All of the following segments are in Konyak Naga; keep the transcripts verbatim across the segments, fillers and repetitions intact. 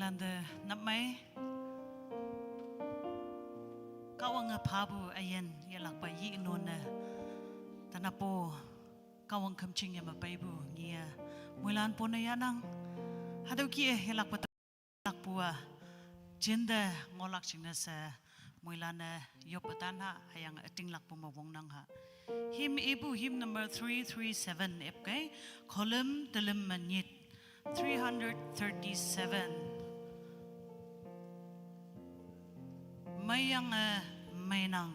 Anda napmei. Kahwange phapu ayin yelakpa yi nonne. Tanapo Kahwang khümching yamapeipu ngiye. Moilan pone yanang. Hatüo kih-e yelakpa lakpua. Jinte ngohlak jingne she. Moilan-e yoppe tan ha, hüyange ütinglakpu me wongnang ha. Hymn ipu, hymn number three three seven epkei, column telim me nyit, three hundred thirty-seven. Meiyange meinang.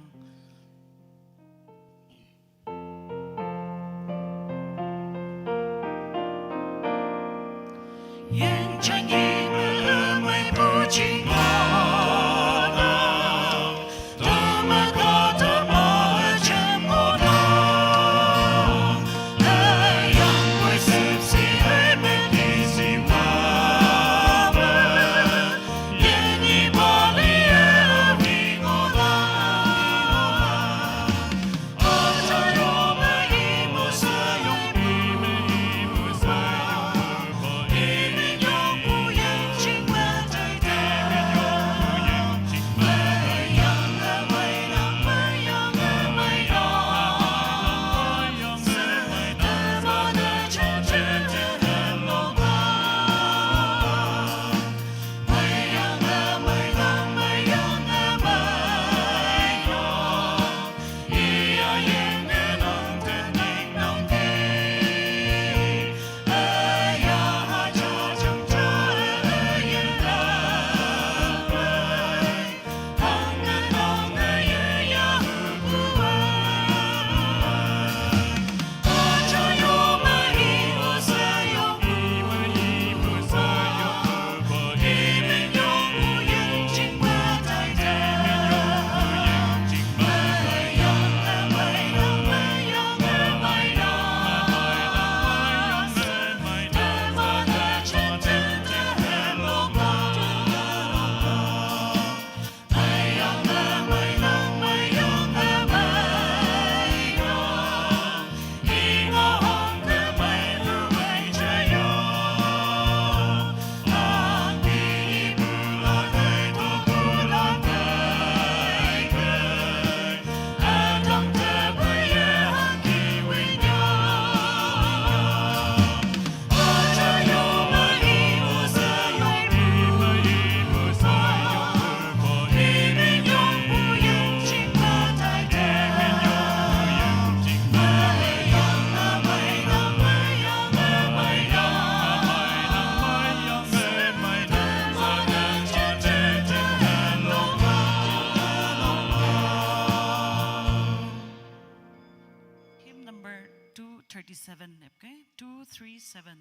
Hymn number two thirty-seven, okay? Two three seven.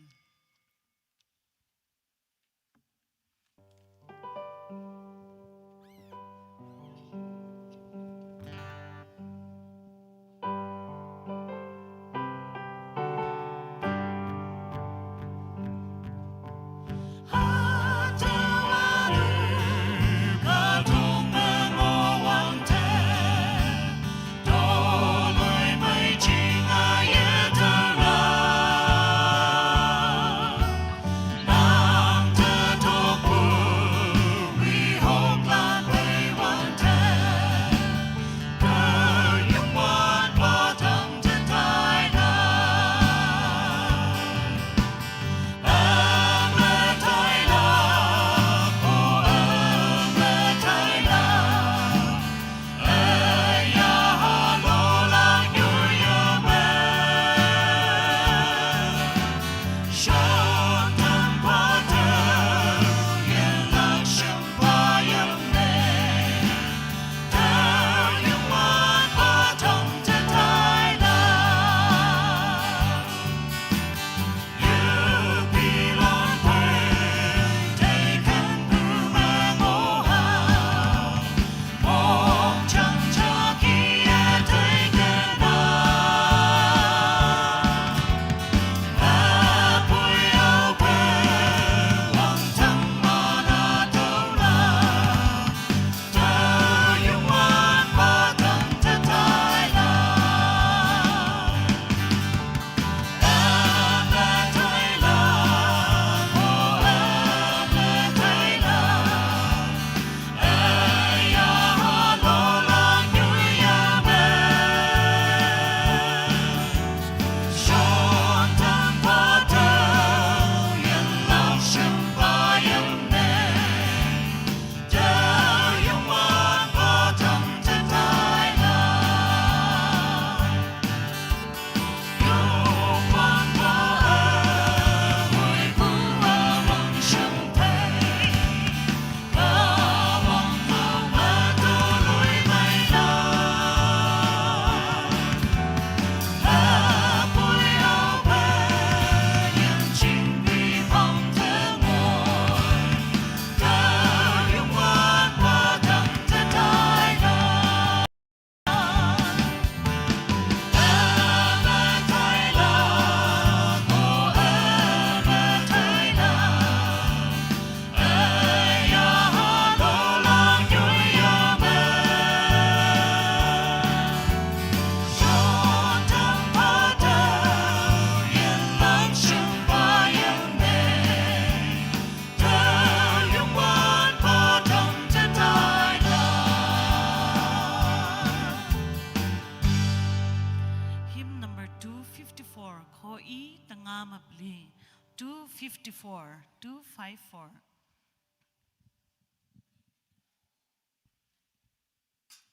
I tanga mabli, two fifty-four, two five four.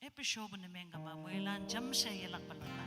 Episode ne mengama muilan jamshe yelak balala.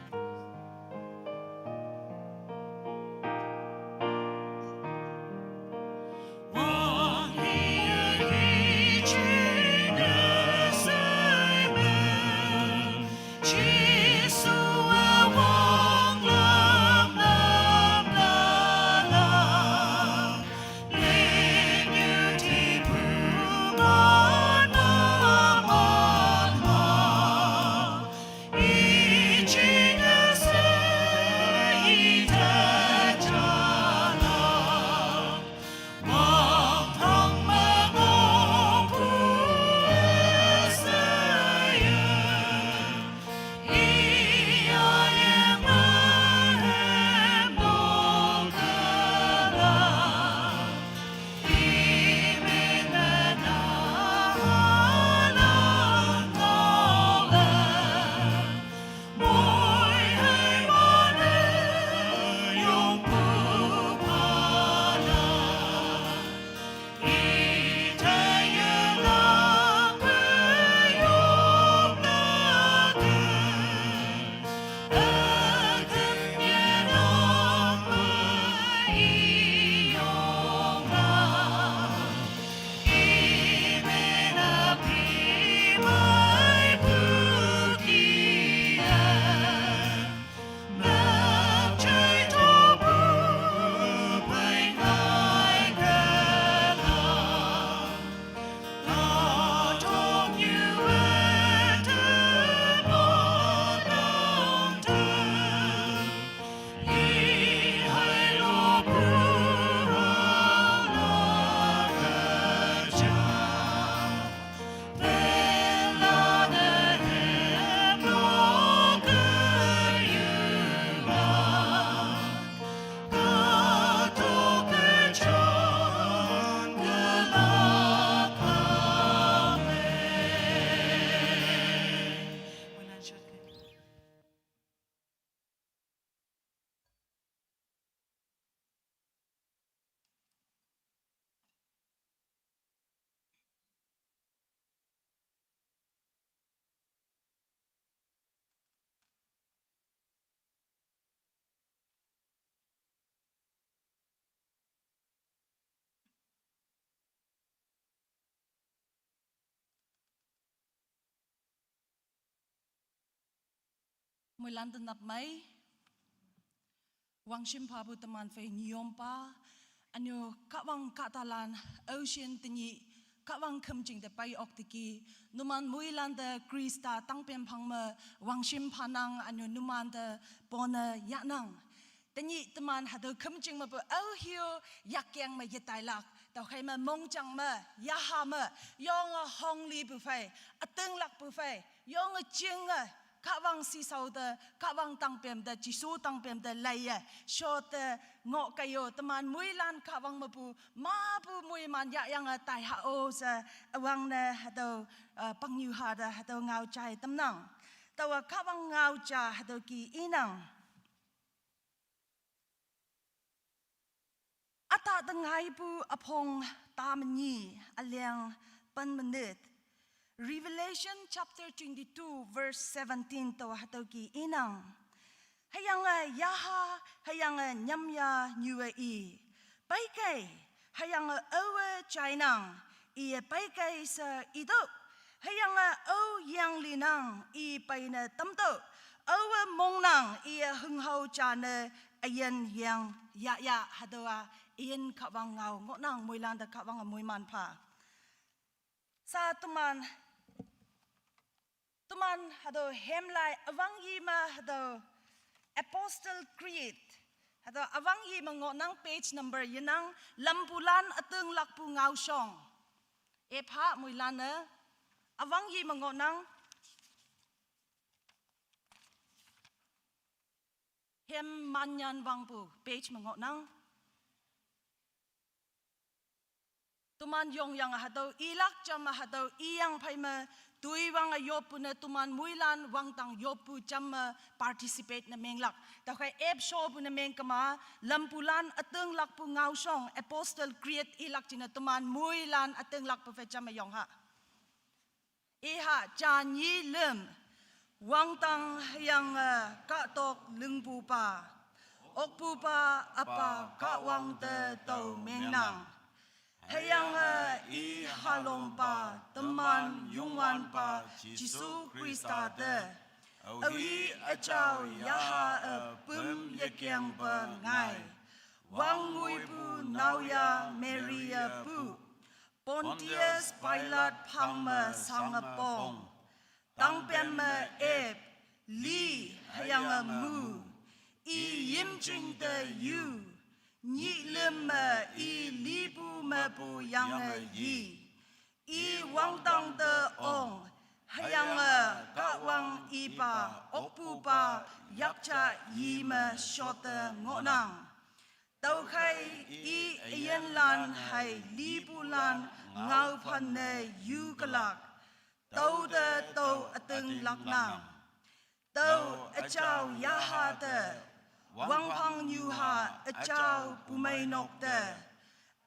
Muilan te napmei, wangshim phapu teman phei nyiompa, anyo Kahwang kahtalan, ocean tenyi, Kahwang khümjing te pai ok teki, numan muilan te Khrista tangpem phang me, wangshim phanang, anyo numan te pone yanang. Tenyi teman hatüo khümjing mepu aoheo yakyang me yetailak. Tüokhei me mongjang me, yaha me, yonge honglipu phei, ütinglakpu phei, yonge jinge, Kahwang sisao te, Kahwang tangpem te, Jesu tangpem te leiye, shote ngoh kaiyo, teman muilan Kahwang mepu, mapu muiman yahyange taihao she, üwangne hatüo, eh, pangnyu ha te, hatüo ngao jai tamnang. Taowa Kahwang ngao ja hatüo ki inang. Üta te ngaipu üpong tamenyi, üleng pen menit. Revelation chapter twenty-two, verse seventeen taowa hatüo ki inang. Hüyange yaha, hüyange nyamya nyue i. Peikei, hüyange aowe jainang, iye peikei she itüoh. Hüyange ao yanglinang, i peine tamtüoh. Aowe mongnang, iye hünghao jane üyin yang yahya hatüowa, üyin Kahwang ngao ngohnang muilan te Kahwange moiman pha. Sa teman, teman hatüo hemlai üwangyi me hatüo Apostle Creed. Hatüo üwangyi me ngohnang page number yenang lampulan ütinglakpu ngaoshong. Epha muilan-e, üwangyi me ngohnang. Hem manyan wangpu page me ngohnang. Teman yong yang hatüo, ilak jam hatüo, iyang phei me, toiwang yopu ne teman moilan wangdang yoppu jam me participate ne menglak. Tüokhei app shopu ne meng kema, lampulan ütinglakpu ngaoshong, Apostle Creed ilak jingne teman moilan ütinglakpu phei jam me yong ha. Iha ja nyi lüm, wangdang hüyange kahtok lingpupa, okpupa üpa Kahwang te tao mengnang. Hüyange i halongpa teman Youngwanpa Jesu Khrista te, aohi üjao yaha-e püm yekengpe ngai, wangngoipu naoyha Mary-e pu, Pontius Pilate phang me shange pong, tangpem me ep, li hüyange mu, i yimjing te yu, nyih lüm me i lipu mepu yange yi, i wangdang te ong, hüyange Kahwang ipa okpupa yakjah yi me shotte ngohnang. Tüokhei i üyinlan hei lipulan ngaophanne yukelak, tüote tüo ütinglaknang. Tüo üjao yaha te, wangphang nyuha üjao bumeinok te,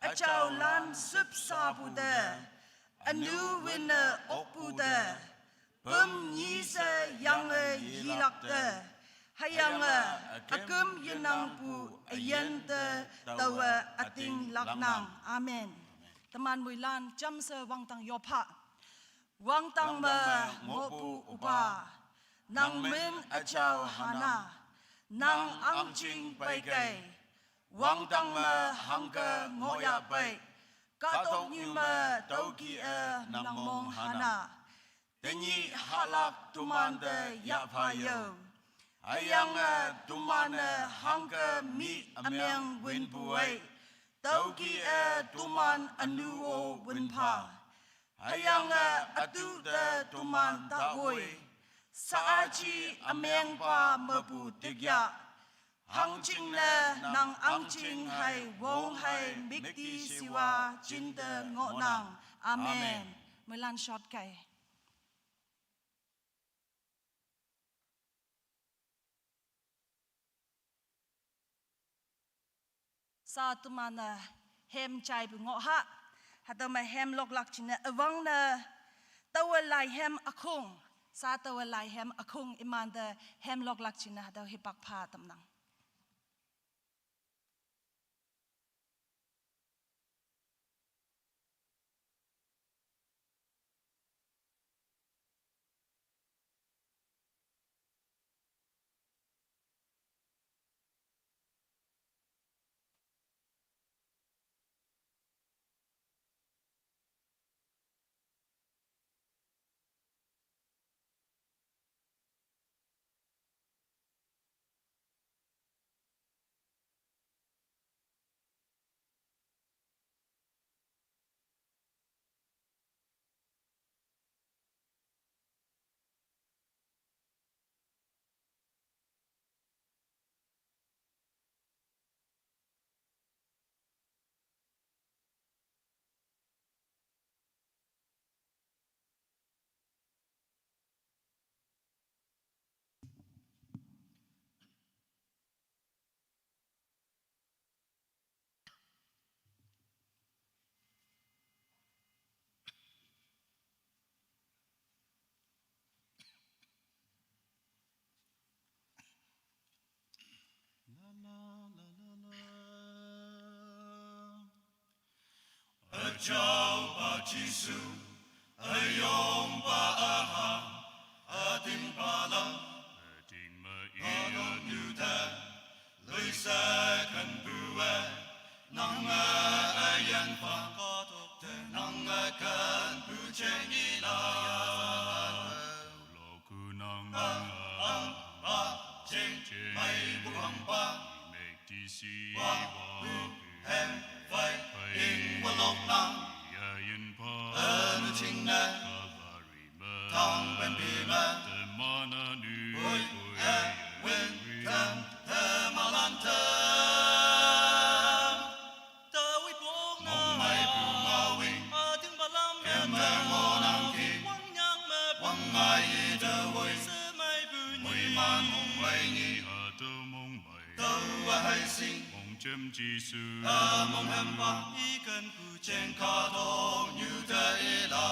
üjaolan shüpshapu te, ünu winne okpu te, püm nyi she yange yilak te, hüyange üküm yenangpu üyin te taowe ütinglaknang. Amen. Teman moilan jamshe wangdang yop ha. Wangdang me ngohpu üpa, nang min üjao hana, nang ahngching peikei, wangdang me hangke ngohyah pei, kahtoknyu me tüokih-e nang mong hana. Tenyih hahlak tomante yahpha yo. Hüyange tomane hangke mih ümeng winpu ei, tüokih-e toman ünu-o win pha. Hüyange ütüote toman tawoi, shaaji ümengpa mepu tikya, hangjingne nang ahngching hei wong hei müktishiwa jinte ngohnang. Amen. Moilan shot kei. Sa teman-e hem jaipu ngoh ha. Hatüo me hem loklak jingne üwangne, taowe laihem ükhong. Sa taowe laihem ükhong imante hem loklak jingne hatüo hipak pha tamnang. Üjaopa Jesu, üyongpa üha, ütingpa lam, üting me iye nyu te, loishe kenpu e, nange üyin pha, kahtokte nange kenpu jeng ila. Kunang ang, ang, pa, jing, jing, meipu angpa, mei di si, wa, wa, hu, hem, fei, fei, ing, wa, lok, nang, ya, yin, pa, en, ching, ne, Calvary me, tang, pen, pi, me, te, ma, na, nu, hui, pui, e, win, win, tem, te, ma, lan, tem. Taowe pong, mong, mei, pu, ma, wi, Mong chem Jisu. A mong hem bang i kan ku cheng ka dong nyu te i la.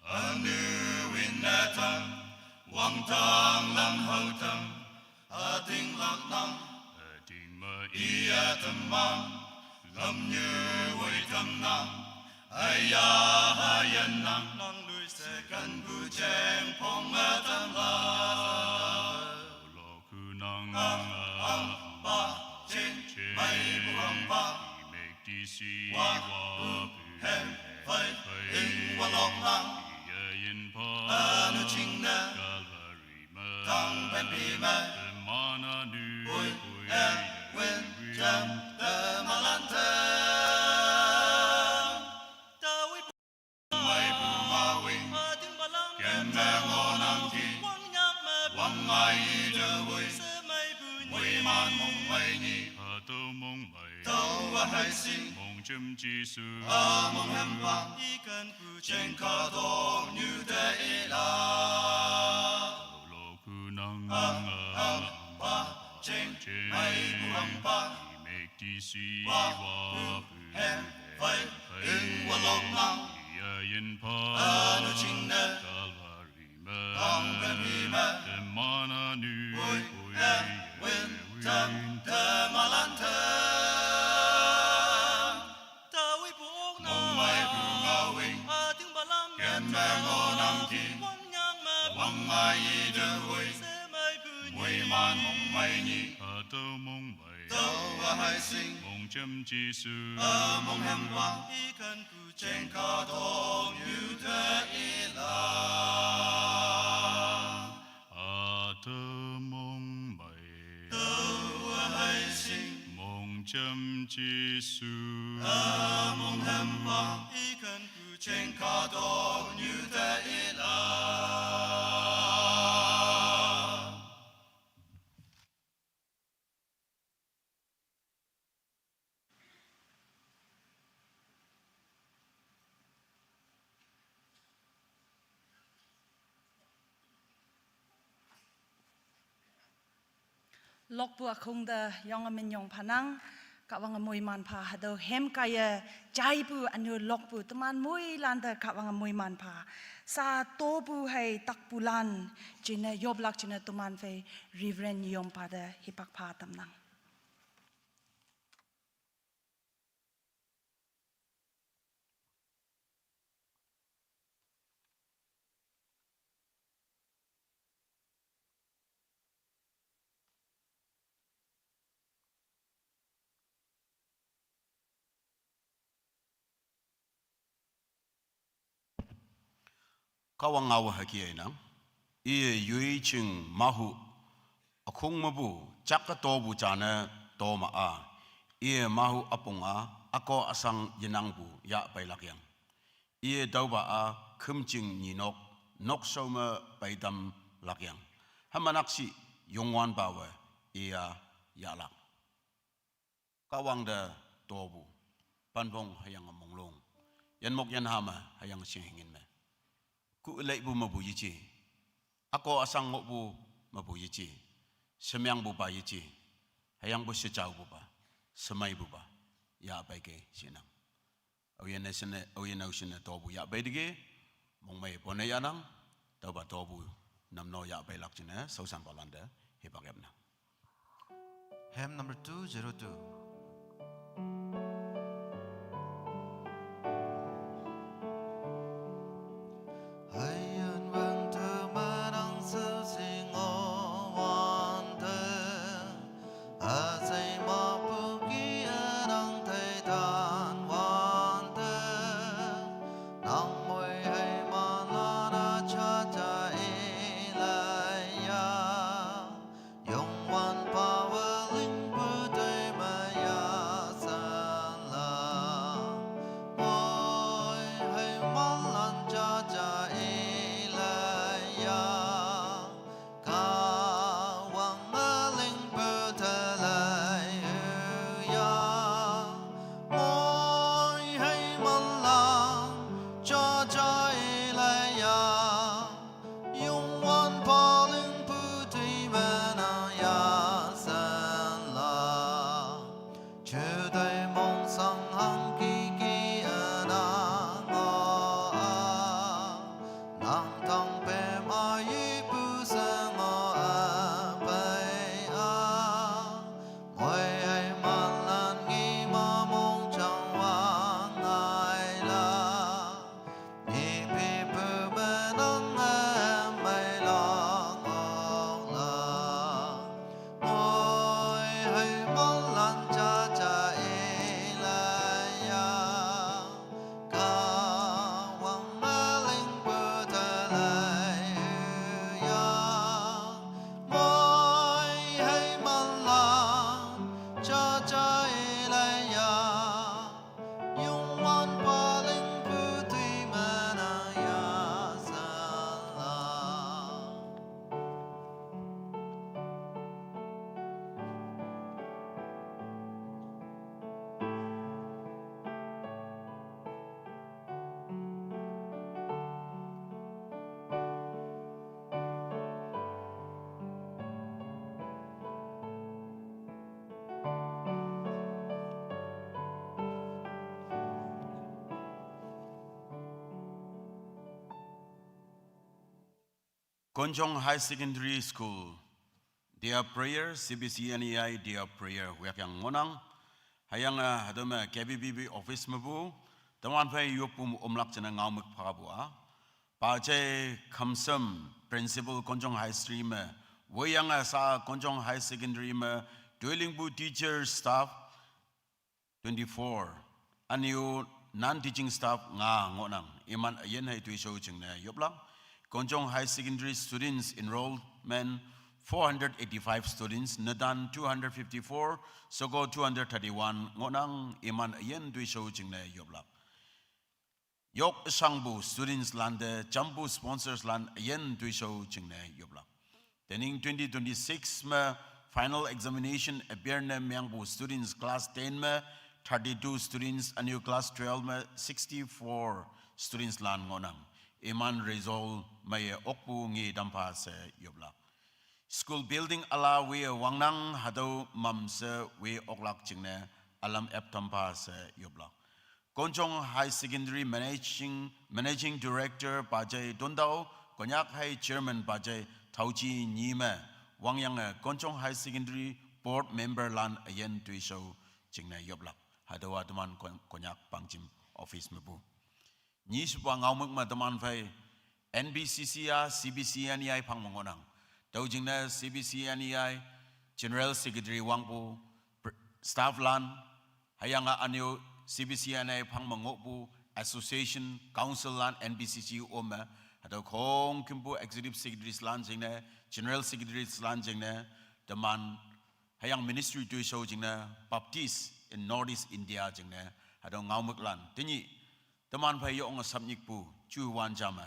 A nu win na tam, wang tang lam hau tam, a ting lak nang, a ting ma i a tam mang, lam nyu wai tam nang, a ya ha yan nang, nang lui se kan ku cheng pong a tam la. Lo ku nang a, a, ba, cheng, mai bu ang ba, i mek di si wa, wa, pu, hem, fai, ing wa long nang, i a yin pa, a nu ching na, Calvary ma, tang pen pi ma, te ma na nu, ui, ui, e, win, jam, te ma lan te. Tawi mai bu ma wing, a ting ba lam, ken me ngo nang ki, wang nyam me, wang ngai i de wui, se mai bu ni, wui man mong mai ni, a to mong mai, to wa hai sing, mong chem Jisu, a mong hem bang, i kan ku cheng ka dong nyu te i la. Lo ku nang a, a, ba, cheng, cheng, mai bu ang ba, i mek di si wa, wa, pu, hem, fai, ing wa long nang, i a yin pa, a nu ching ne, Calvary ma, ang pen pi ma, te ma na nu, ui, ui, e, win, tam, te ma lan te. Tawi bu ong na, mong mai bu nga wing, a ting ba lam, ken me ngo nang ki, wang nyang me, wang mai i de wui, se mai bu ni, wui man mong mai ni, a to mong mai, to wa hai sing, mong chem Jisu, a mong hem bang, i kan ku cheng ka dong nyu te i la. A to mong mai, to wa hai sing, mong chem Jisu, a mong hem bang, i kan ku cheng ka dong nyu te i la. Lokpu akhung te yong a min yong pha nang, Kahwang a mui man pha, hatüo hem kaiye jaipu ünyu lokpu teman moilan te Kahwang a mui man pha. Sa topu hei takpulan, jingne yoplak jingne toman phei Reverend Yompa te hipak pha tamnang. Kahwang ngao hüke inang, iye yoi ching mahu, ükhong mepu, jak-e topu jane to ma-a, iye mahu üpong-a, üko üsang yenangpu yah peilakyang. Iye tüopa-a, khümjing nyinok, nokshao me peitam lakyang. Hüma nakshih, Youngwanpawe, iya yahlak. Kahwang te topu, panpong hüyange monglong, yinmok yinha me hüyange shinghingin me, ku leipu mepu yeje, üko üsang ngohpu mepu yeje, shemengpupa yeje, hüyangpu shejaopupa, shemeipupa, yah peike shinang. Aoyinne shinne, aoyinne shinne topu yah peiteki, mongmei pone yahnang, tüopa topu namno yah peilak jingne, shaoshanpalan te hipak yapnang. Hymn number two zero two. Hüyün wüngte menang sesi ngohwante, üzei mapu ki enang teitan wante, nang moi hei manlan-a jaja ilaiya. Youngwanpawe lingpu tei me Konchong High Secondary School, their prayer, C B C N E I, their prayer, wiak yang ngonang. Hayang, uh, hadome K B B B office mebu, teman phei yopu omlak jena ngaomük phabu a. Paje Khamsam, Principal Konchong High Stream, weyang, uh, sa Konchong High Secondary me, duilingbu teacher staff, twenty-four. Anyu non-teaching staff nga ngonang. Iman ayen hai tuisho jingne yoplak. Konchong High Secondary students enrollment four hundred eighty-five students, netan two hundred fifty-four, soko two hundred thirty-one ngonang. Iman ayen tuisho jingne yoplak. Yok sangbu students lante jampu sponsors lan ayen tuisho jingne yoplak. Tening twenty twenty-six me final examination appear ne mengpu students class ten me thirty-two students, anyu class twelve me sixty-four students lan ngonang. Iman result me ye okpu ngi tampha she yoplak. School building ala we wangnang, hatüo mamshe we oklak jingne alam ep tampha she yoplak. Konchong High Secondary Managing, Managing Director Pajai Tondao, Konyak High Chairman Pajai Thaoji Nyime, wangyange Konchong High Secondary Board Member lan ayen tuisho jingne yoplak. Hatüowa teman Kon-, Konyak Pangjim Office mepu. Nyi shepa ngaomük me teman phei N B C C a, C B C N E I phang me ngonang. Tüo jingne C B C N E I General Secretary wangpu, pr-, staff lan, hüyange anyu C B C N E I phang me ngohpu Association Council lan N B C C ome, hatüo khongkümpu Executive Secretaries lan jingne, General Secretaries lan jingne, teman, hüyange ministry tuisho jingne, Baptist in Northeast India jingne, hatüo ngaomük lan. Tenyih, teman phei yonge samnyikpu, ju wan jame.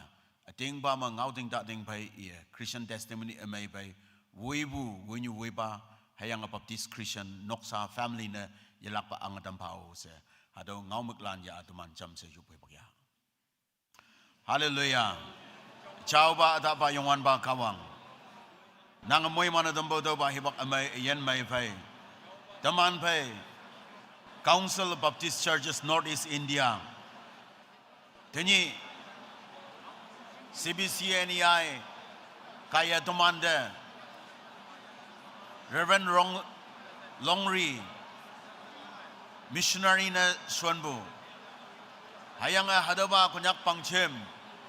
Ütingpa me ngaoting tating phei iye, Christian testimony ümei phei, woipu, woinyu woipa, hüyange Baptist Christian, noksa family ne, yelakpa ange tampha-o she. Hatüo ngaomük lan ya teman jamshe yupeipak ya. Hallelujah. Jaopa, ütapa, Youngwanpa Kahwang. Nang moiman-e tampu tüopa hipak ümei, yin mei phei. Teman phei. Council of Baptist Churches Northeast India. Tenyih C B C N E I kaiye temante Reverend Rong-, Longri, missionary ne shonpu. Hüyange hatüopa Konyak Pangjim,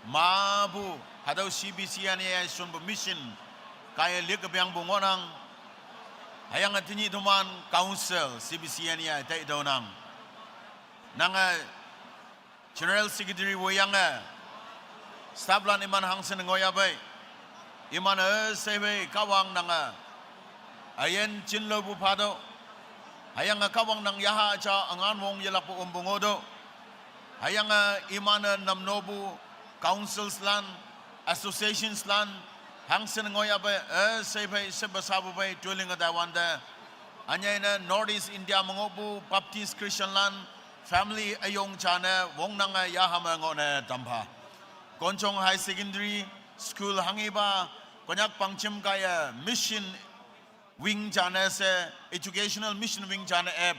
mapu, hatüo C B C N E I shonpu mission, kaiye likepyangpu ngohnang. Hüyange tenyih teman council C B C N E I taitüonang. Nange General Secretary woiyange, staff lan iman hangshin ngohyapei. Iman-e sheipei Kahwang nange üyin jinlopu phatüoh. Hüyange Kahwang nang yaha ja üngan wong yelakpu ompu ngohtüoh. Hüyange iman-e namnopu councils lan, associations lan, hangshin ngohyapei, üsheipei, shepe sapu pei, toiling-e taiwante. Ünyei ne Northeast India me ngohpu Baptist Christian lan, family üyong jane, wongnange yaha me ngohne tampha. Konchong High Secondary School hanghipa, Konyak Pangjim kaiye mission wing jane she, educational mission wing jane ep.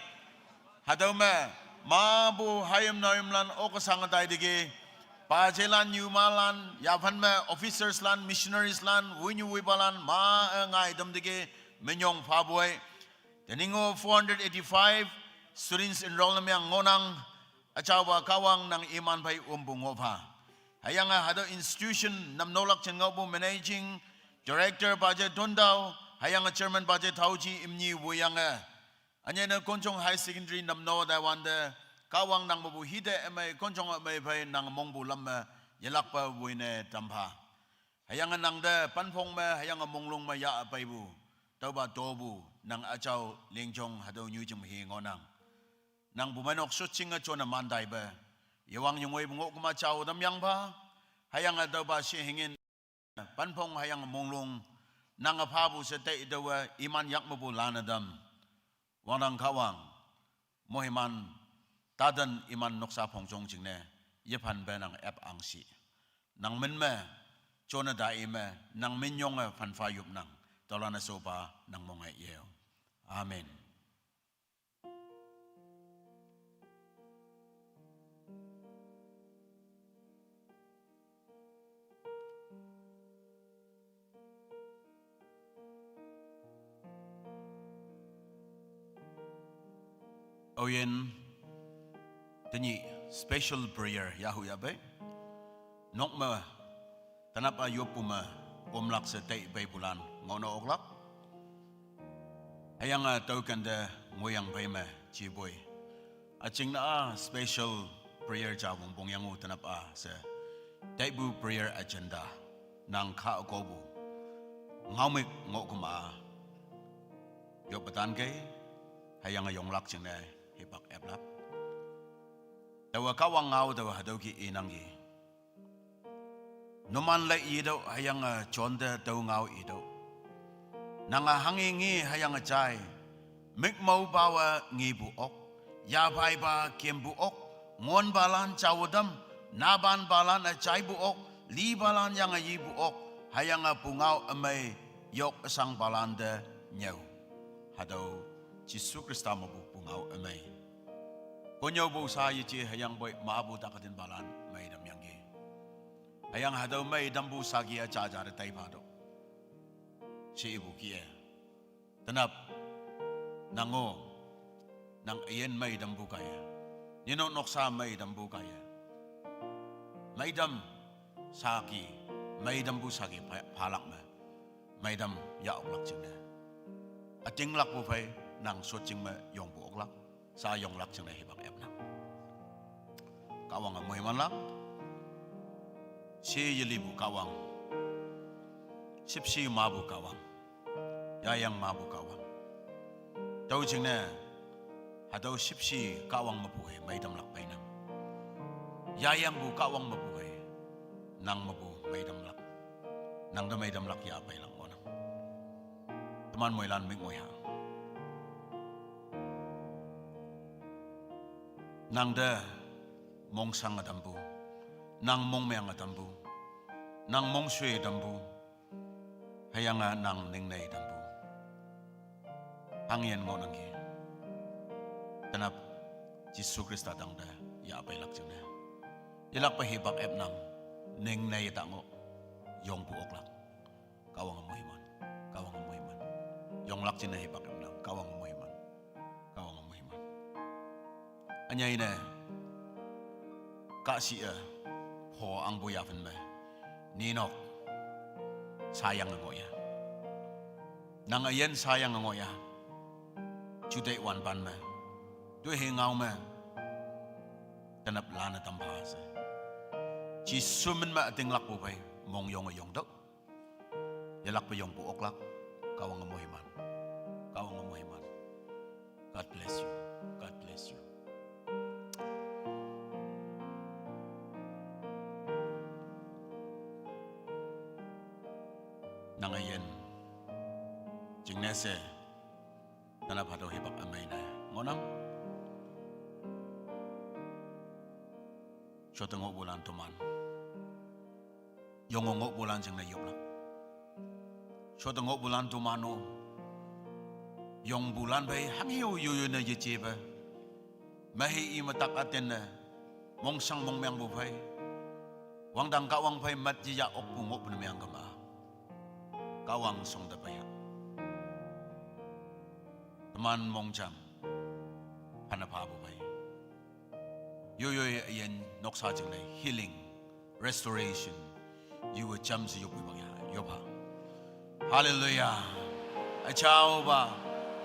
Hatüo me, mapu hayim naoyim lan oksang taiteki, pajelan, nyumalan, yaphan me officers lan, missionaries lan, woinyu woipalan, ma-e ngai tamteki, minyong phapoi. Tening-o four hundred eighty-five students enroll ne meng ngohnang, üjaopa Kahwang nang iman phei ompu ngoh pha. Hüyange hatüo institution namnolak jing ngaopu managing director Pajai Tondao, hüyange chairman Pajai Thaoji imni woiyange. Ünyei ne Konchong High Secondary namno taiwante, Kahwang nang mepu hite ümei, Konchong ümei phei nang mongpu lam me, yelakpe woine tampha. Hüyange nangte Panphong me, hüyange Monglong me yahpeipu, tüopa topu, nang üjao lingjong hatüo nyu jing hi ngohnang. Nang pumeinok shotjinge jone man taipe, yewang yongoipu ngoh kema jao tamyangpha, hüyange tüopa she hingin, Panphong hüyange Monglong, nange phapu she taitüowe iman yak mepu lane tam. Wangdang Kahwang, moiman, taten iman noksa phongjong jingne, yephanpe nang ep angshi. Nang min me, jone ta i me, nang minyonge phanpha yopnang, tüolan-e shopa nang monge yeo. Amen. Oyin, tenyih special prayer yahu yahpei. Nok me, tenap a yoppu me, omlak she tei peipulan ngohne oklak. Hüyange tüoken te ngohyang phei me jipoi. Üjingne a special prayer ja wongpong yangu tenap a she. Taipu prayer agenda. Nang kha kopu. Ngaomük ngoh kema. Yoppetan kei, hüyange yonglak jingne hipak eplak. Taowa Kahwang ngao taowa hatüo ki inangki. Numan lei itüoh hüyange jonte tüo ngao itüoh. Nange hanghe nge hüyange jai. Mükmao pawe ngepu ok. Yaphaipa kempu ok. Ngonpalan jaotam. Napanpalan-e jaipu ok. Lipalan yange yipu ok. Hüyange pungao ümei yok üsangpalan te nyüo. Hatüo Jesu Khrista mepu pungao ümei. Konnyüopu sha yeje hüyangpoi mapu taketinpalan meitam yangki. Hüyange hatüo meitampu saki-a jaja te taiphatüoh. She ipu kih-e. Tenap, nang-o, nang üyin meitampu kaiye. Ninok noksa meitampu kaiye. Meitam saki, meitampu saki pha-, phalak me. Meitam yah oklak jingne. Ütinglakpu phei nang shotjing me yongpu oklak. Sha yonglak jingne hipak epnang. Kahwange moimanlak. She yelipu Kahwang. Shüpshe mepu Kahwang. Yayang mepu Kahwang. Tüo jingne, hatüo shüpshe Kahwang mepu hei meitamlak peinang. Yayangpu Kahwang mepu hei, nang mepu meitamlak. Nang te meitamlak yah peilak ngohnang. Teman moilan mük ngoi ha. Nang te mongshange tampu. Nang mongmeange tampu. Nang mongshoiye tampu. Hüyange nang ningnei tampu. Hangyin ngohnangki. Tenap Jesu Khrista tangte yah peilak jingne. Yelakpe hipak epnang. Ningnei ta ngoh. Yongpu oklak. Kahwange moiman. Kahwange moiman. Yonglak jingne hipak epnang. Kahwange moiman. Kahwange moiman. Ünyei ne, kahshih-e, pho angpu yaphen me, ninok, shayange ngohya. Nang üyin shayange ngohya. Juteih wanpan me, toihe ngao me, tenap lane tampha she. Jesu min me ütinglakpu phei mongyonge yongtüoh. Yelakpe yongpu oklak, Kahwange moiman. Kahwange moiman. God bless you. God bless you. Nang üyin jingne she, tenap hatüo hipak ümei ne ngohnang. Shote ngohpulan toman. Yonge ngohpulan jingne yoplak. Shote ngohpulan toman-o. Yongpulan phei hanghe-o yoyoi ne yejepe. Mehi i me tak ütinne. Mongshang mongmeangpu phei. Wangdang Kahwang phei mat yeyah okpu ngohpu ne meang kema. Kahwang shongte peiha. Teman mongjang. Phane phapu phei. Yoyoi üyin noksa jingne healing, restoration. Yuwe jamshe yoppu bang ya, yopha. Hallelujah. Üjaopa,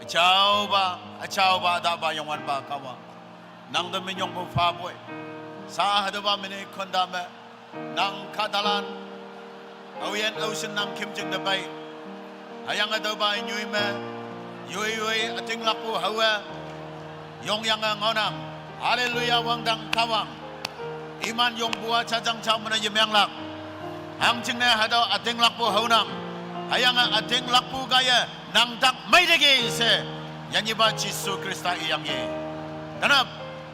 üjaopa, üjaopa, tapa Youngwanpa Kahwang. Nang te minyongpu phapoi. Sha hatüopa mine konda me. Nang kahtalan. Aoyin aoshin nang khümjing te pei. Hüyange tüopa nyoi me. Yoiyoi ütinglakpu haowe. Yongyange ngaonang. Hallelujah wangdang Kahwang. Iman yongpu-a jajang jao mene yemenglak. Hangjingne hatüo ütinglakpu haonang. Hüyange ütinglakpu kaiye nang tak meiteki she. Yanyipa Jesu Khrista iyangki. Tenap,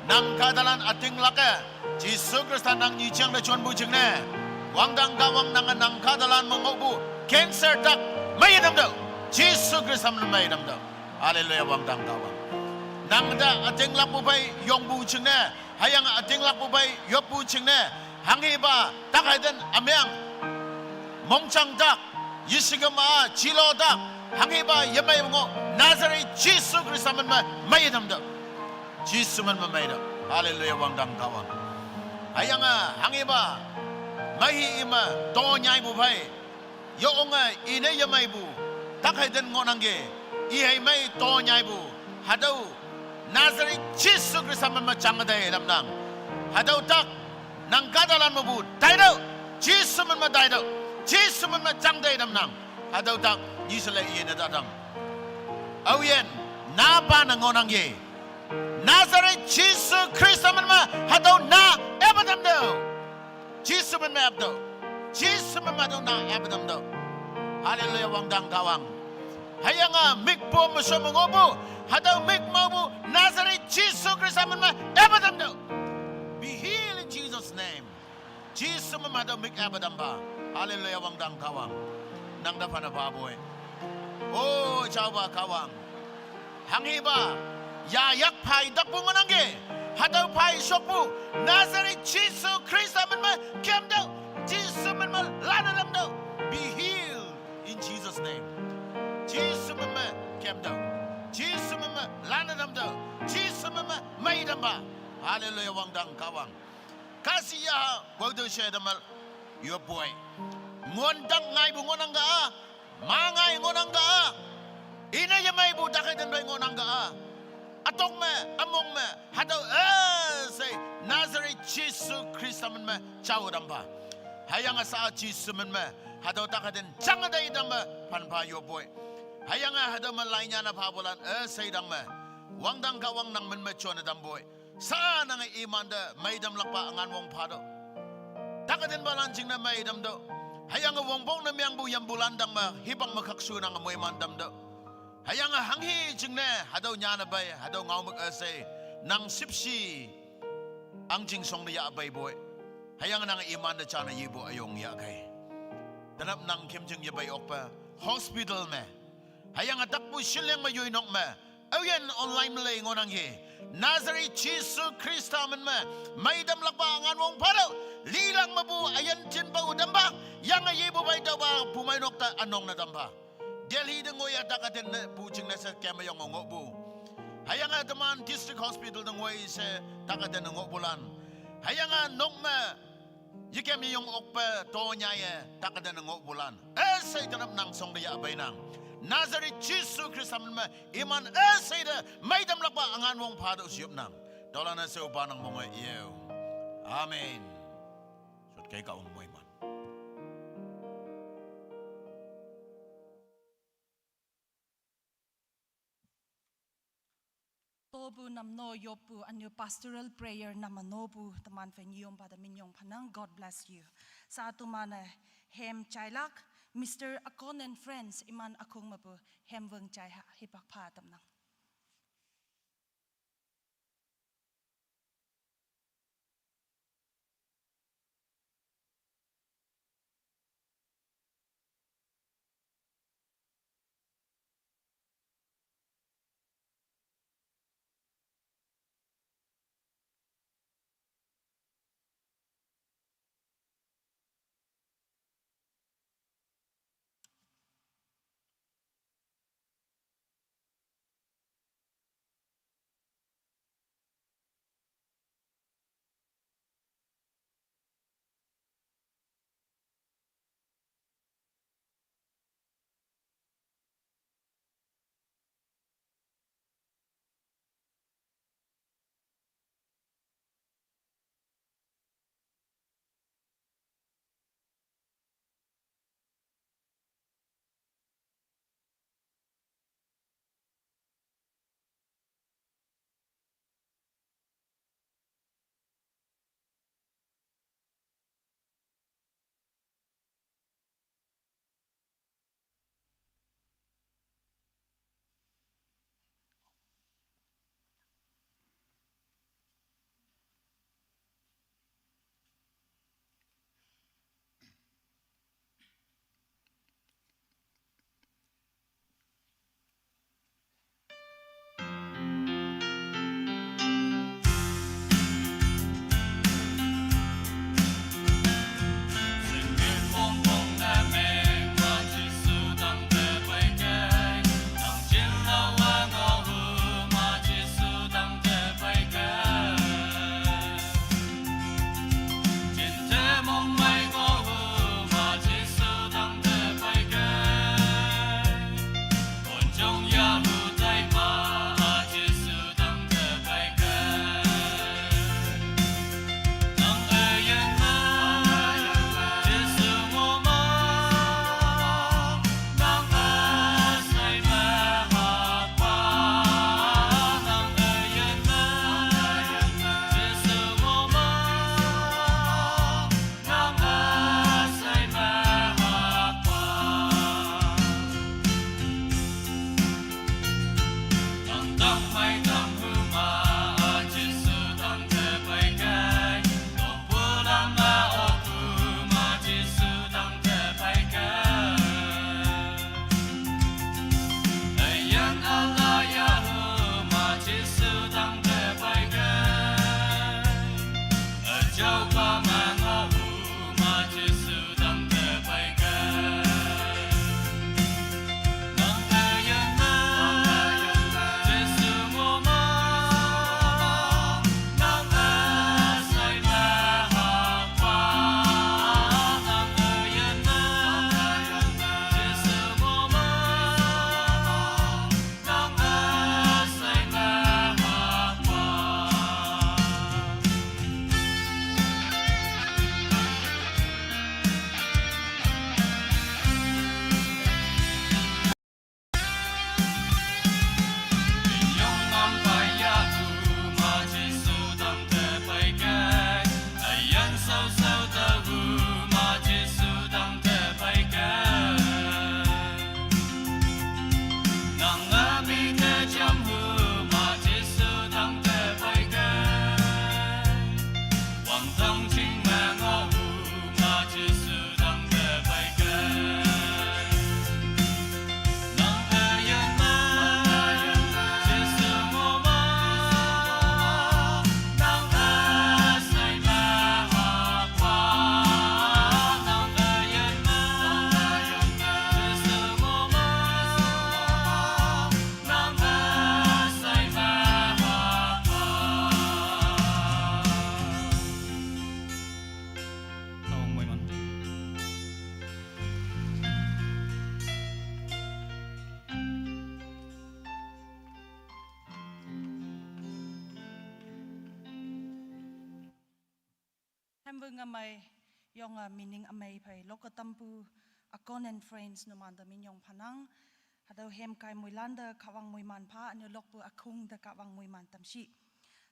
nang kahtalan ütinglak-e. Jesu Khrista nang nyijang te jonpu jingne. Wangdang Kahwang nange nang kahtalan me ngohpu cancer tak meiyetamtüoh. Jesu Khrista me meiyetamtüoh. Hallelujah wangdang Kahwang. Nang te ütinglakpu phei yongpu jingne. Hüyange ütinglakpu phei yoppu jingne. Hanghepa tak haiten ümeang. Mongjang tak. Yeshikema jilo tak. Hanghepa yemei ngoh. Nazareth Jesu Khrista min me meiyetamtüoh. Jesu min me meidau. Hallelujah, wangdang Kahwang. Hüyange hanghipa, mei hi ime tonyaipu phei, yonge ine yemeipu, tak heiten ngohnangke, i hei mei tonyaipu, hatüo, Nazareth Jesu Khrista min me jangte tamnang. Hatüo tak, nang kahtalan mepu taitüoh, Jesu min me taitüoh, Jesu min me jangte tamnang. Hatüo tak, nyi she le ine tatang. Aoyin, napa ne ngohnangke, Nazareth Jesu Khrista min me, hatüo na, epe tamtüoh. Jesu min me aptüoh. Jesu min me hatüo na epe tamtüoh. Hallelujah, wangdang Kahwang. Hüyange mik pom me shom me ngohpu, hatüo mik maopu, Nazareth Jesu Khrista min me epe tamtüoh. Be healed in Jesus' name. Jesu min me hatüo mik epe tampha. Hallelujah, wangdang Kahwang. Nang te phane phapoi. O, jaopa Kahwang. Hanghipa, yayak phei takpu ngohnangke, hatüo phei shokpu, Nazareth Jesu Khrista min me kemtüoh, Jesu min me lanne tamtüoh. Be healed in Jesus' name. Jesu min me kemtüoh, Jesu min me lanne tamtüoh, Jesu min me mei tampha. Hallelujah, wangdang Kahwang. Kahshih ya, wangte she te me, yopoi. Ngontang ngaipu ngohnang ka-a, ma ngai ngohnang ka-a, ine yemeipu tak heiten pei ngohnang ka-a, ütok me, ümong me, hatüo üshei, Nazareth Jesu Khrista min me jao tampha. Hüyange sha Jesu min me, hatüo tak heiten jangte tamme phanpha yopoi. Hüyange hatüo me lainyane phapulan üshei tangme, wangdang Kahwang nang min me jonne tampoi. Sha nange imante meitamlakpa üngan wong phatüoh. Tak heiten palan jingne meitamtüoh. Hüyange wongpongne mengpu yampulan tangme hipak me khakshu nange moiman tamtüoh. Hüyange hanghi jingne hatüo nyane pei, hatüo ngaomük üshei, nang shüpshe, ahngching shongne yahpeipoi. Hüyange nange imante jane yepu üyong yahkei. Tenap nang khümjing yepei okpe, hospital me, hüyange takpu shinleng me yoinok me, aoyin online me lei ngohnangki, Nazareth Jesu Khrista min me, meitamlakpa üngan wong phatüoh, lilak mepu üyin jinpao tampha, yange yepu pei tüopa bumeinok te ünong ne tampha. Delhi te ngoiye tak heiten ne pu jingne she kemyong ngohpu. Hüyange teman District Hospital te ngoi she tak heiten ne ngohpulan. Hüyange nok me, yekem yeyong okpe tonyaiye tak heiten ne ngohpulan. Üshei tenap nang shongte yahpeinang. Nazareth Jesu Khrista min me iman üshei te meitamlakpa üngan wong phatüoh she yopnang. Tüolan-e she opa nang monge yeo. Amen. Shotke Kahwang moiman. Topu namno yoppu ünyu pastoral prayer name nopu teman phei nyiyompa te minyong phanang. God bless you. Sha teman-e hem jailak, Mister Akon and Friends, iman ükhong mepu hem wüng jai ha, hipak pha tamnang. Ngamai yong a meaning amai phei lok a tampu akon and friends numan da minyong phanang. Hadau hem kai muilan da Kahwang muiman pha, anu lokpu akhung da Kahwang muiman tamshi.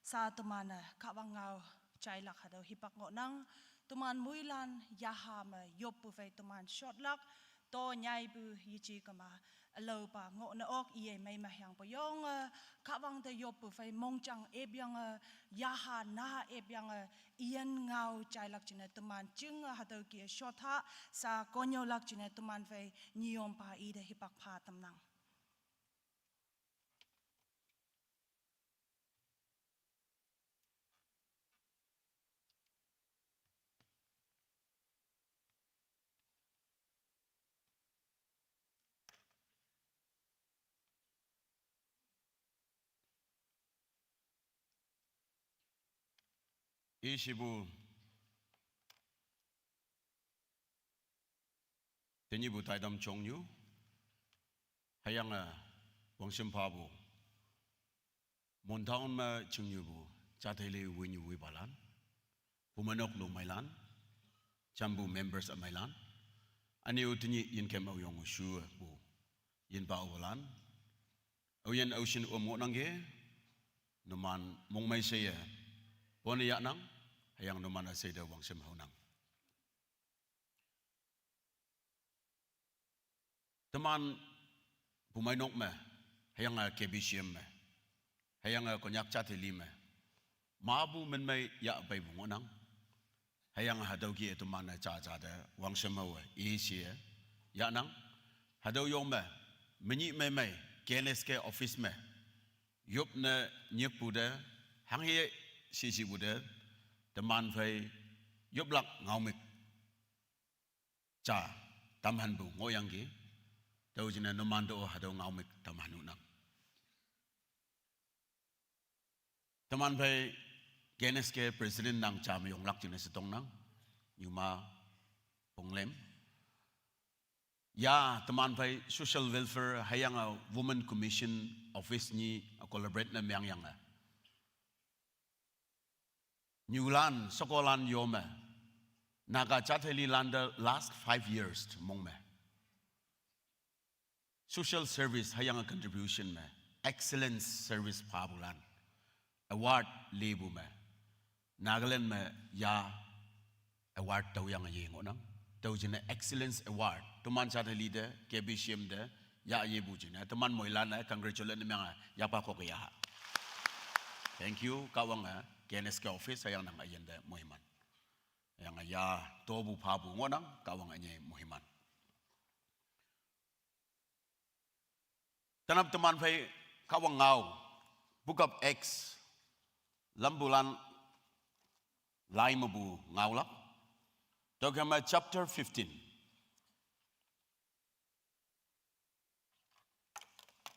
Sa tuman a Kahwang ngau chailak hadau hipak ngo nang. Tuman muilan yaha ma yop pu phei tuman shot lak. To nyai pu yichi kama alau pa ngo na ok iye mai ma hyang po yong a Kahwang da yop pu phei mongchang ep yang a yaha na ep yang a iyan ngau chailak chine tuman ching a hadau ki shot ha sa konyo lak chine tuman phei nyom pa i da hipak pha tamnang. Ishibu tenyibu taidam chongyu hayang a wangshim phabu Montaun ma chingyu bu chathele winyu wi balan, pumanok lo mailan, chambu members a mailan, ani u tinyi yin kem au yong u shu bu yin ba u balan, au yin au shin um ngo nang ge, numan mong mai seye, pon ya nang, hayang numan a sede wangshim hau nang. Teman pumai nok me, hayang a K B C M me, hayang a Konyak chat heli me, ma bu men mai ya bai bu ngonang, hayang a hadau ki e teman a cha cha de wang sem hau e, i si e, ya nang, hadau yong me, menyi mai mai, K N S K office me, yup ne nyek pu de, hang he si si pu de, teman phai yup lak ngau mik. Cha, tamhan bu ngoyang ki, tau jine numan do hadau ngau mik tamhan unang. Teman phai K N S K president nang cha mayong lak jine setong nang, yuma ponglem. Ya, teman phai social welfare hayang a women commission office ni a collaborate na myang yang a. Nyulan, sokolan yome. Naga chatheli landa last five years mong me. Social service hayang a contribution me. Excellence service phabulan. Award lebu me. Nagaland me ya award tau yang ye ngonang. Tau jine excellence award. Tuman chatheli de, K B C M de, ya ye bu jine. Tuman moilan a congratulate ne myang a, ya pa kok ya ha. Thank you, Kahwang a, K N S K office, hayang nang ayen de moiman. Yang a ya, to bu pha bu ngonang, Kahwang a nye moiman. Tanap teman phai Kahwang ngau, Book of Acts, lambulan lai mabu ngau lak. Tokema chapter fifteen.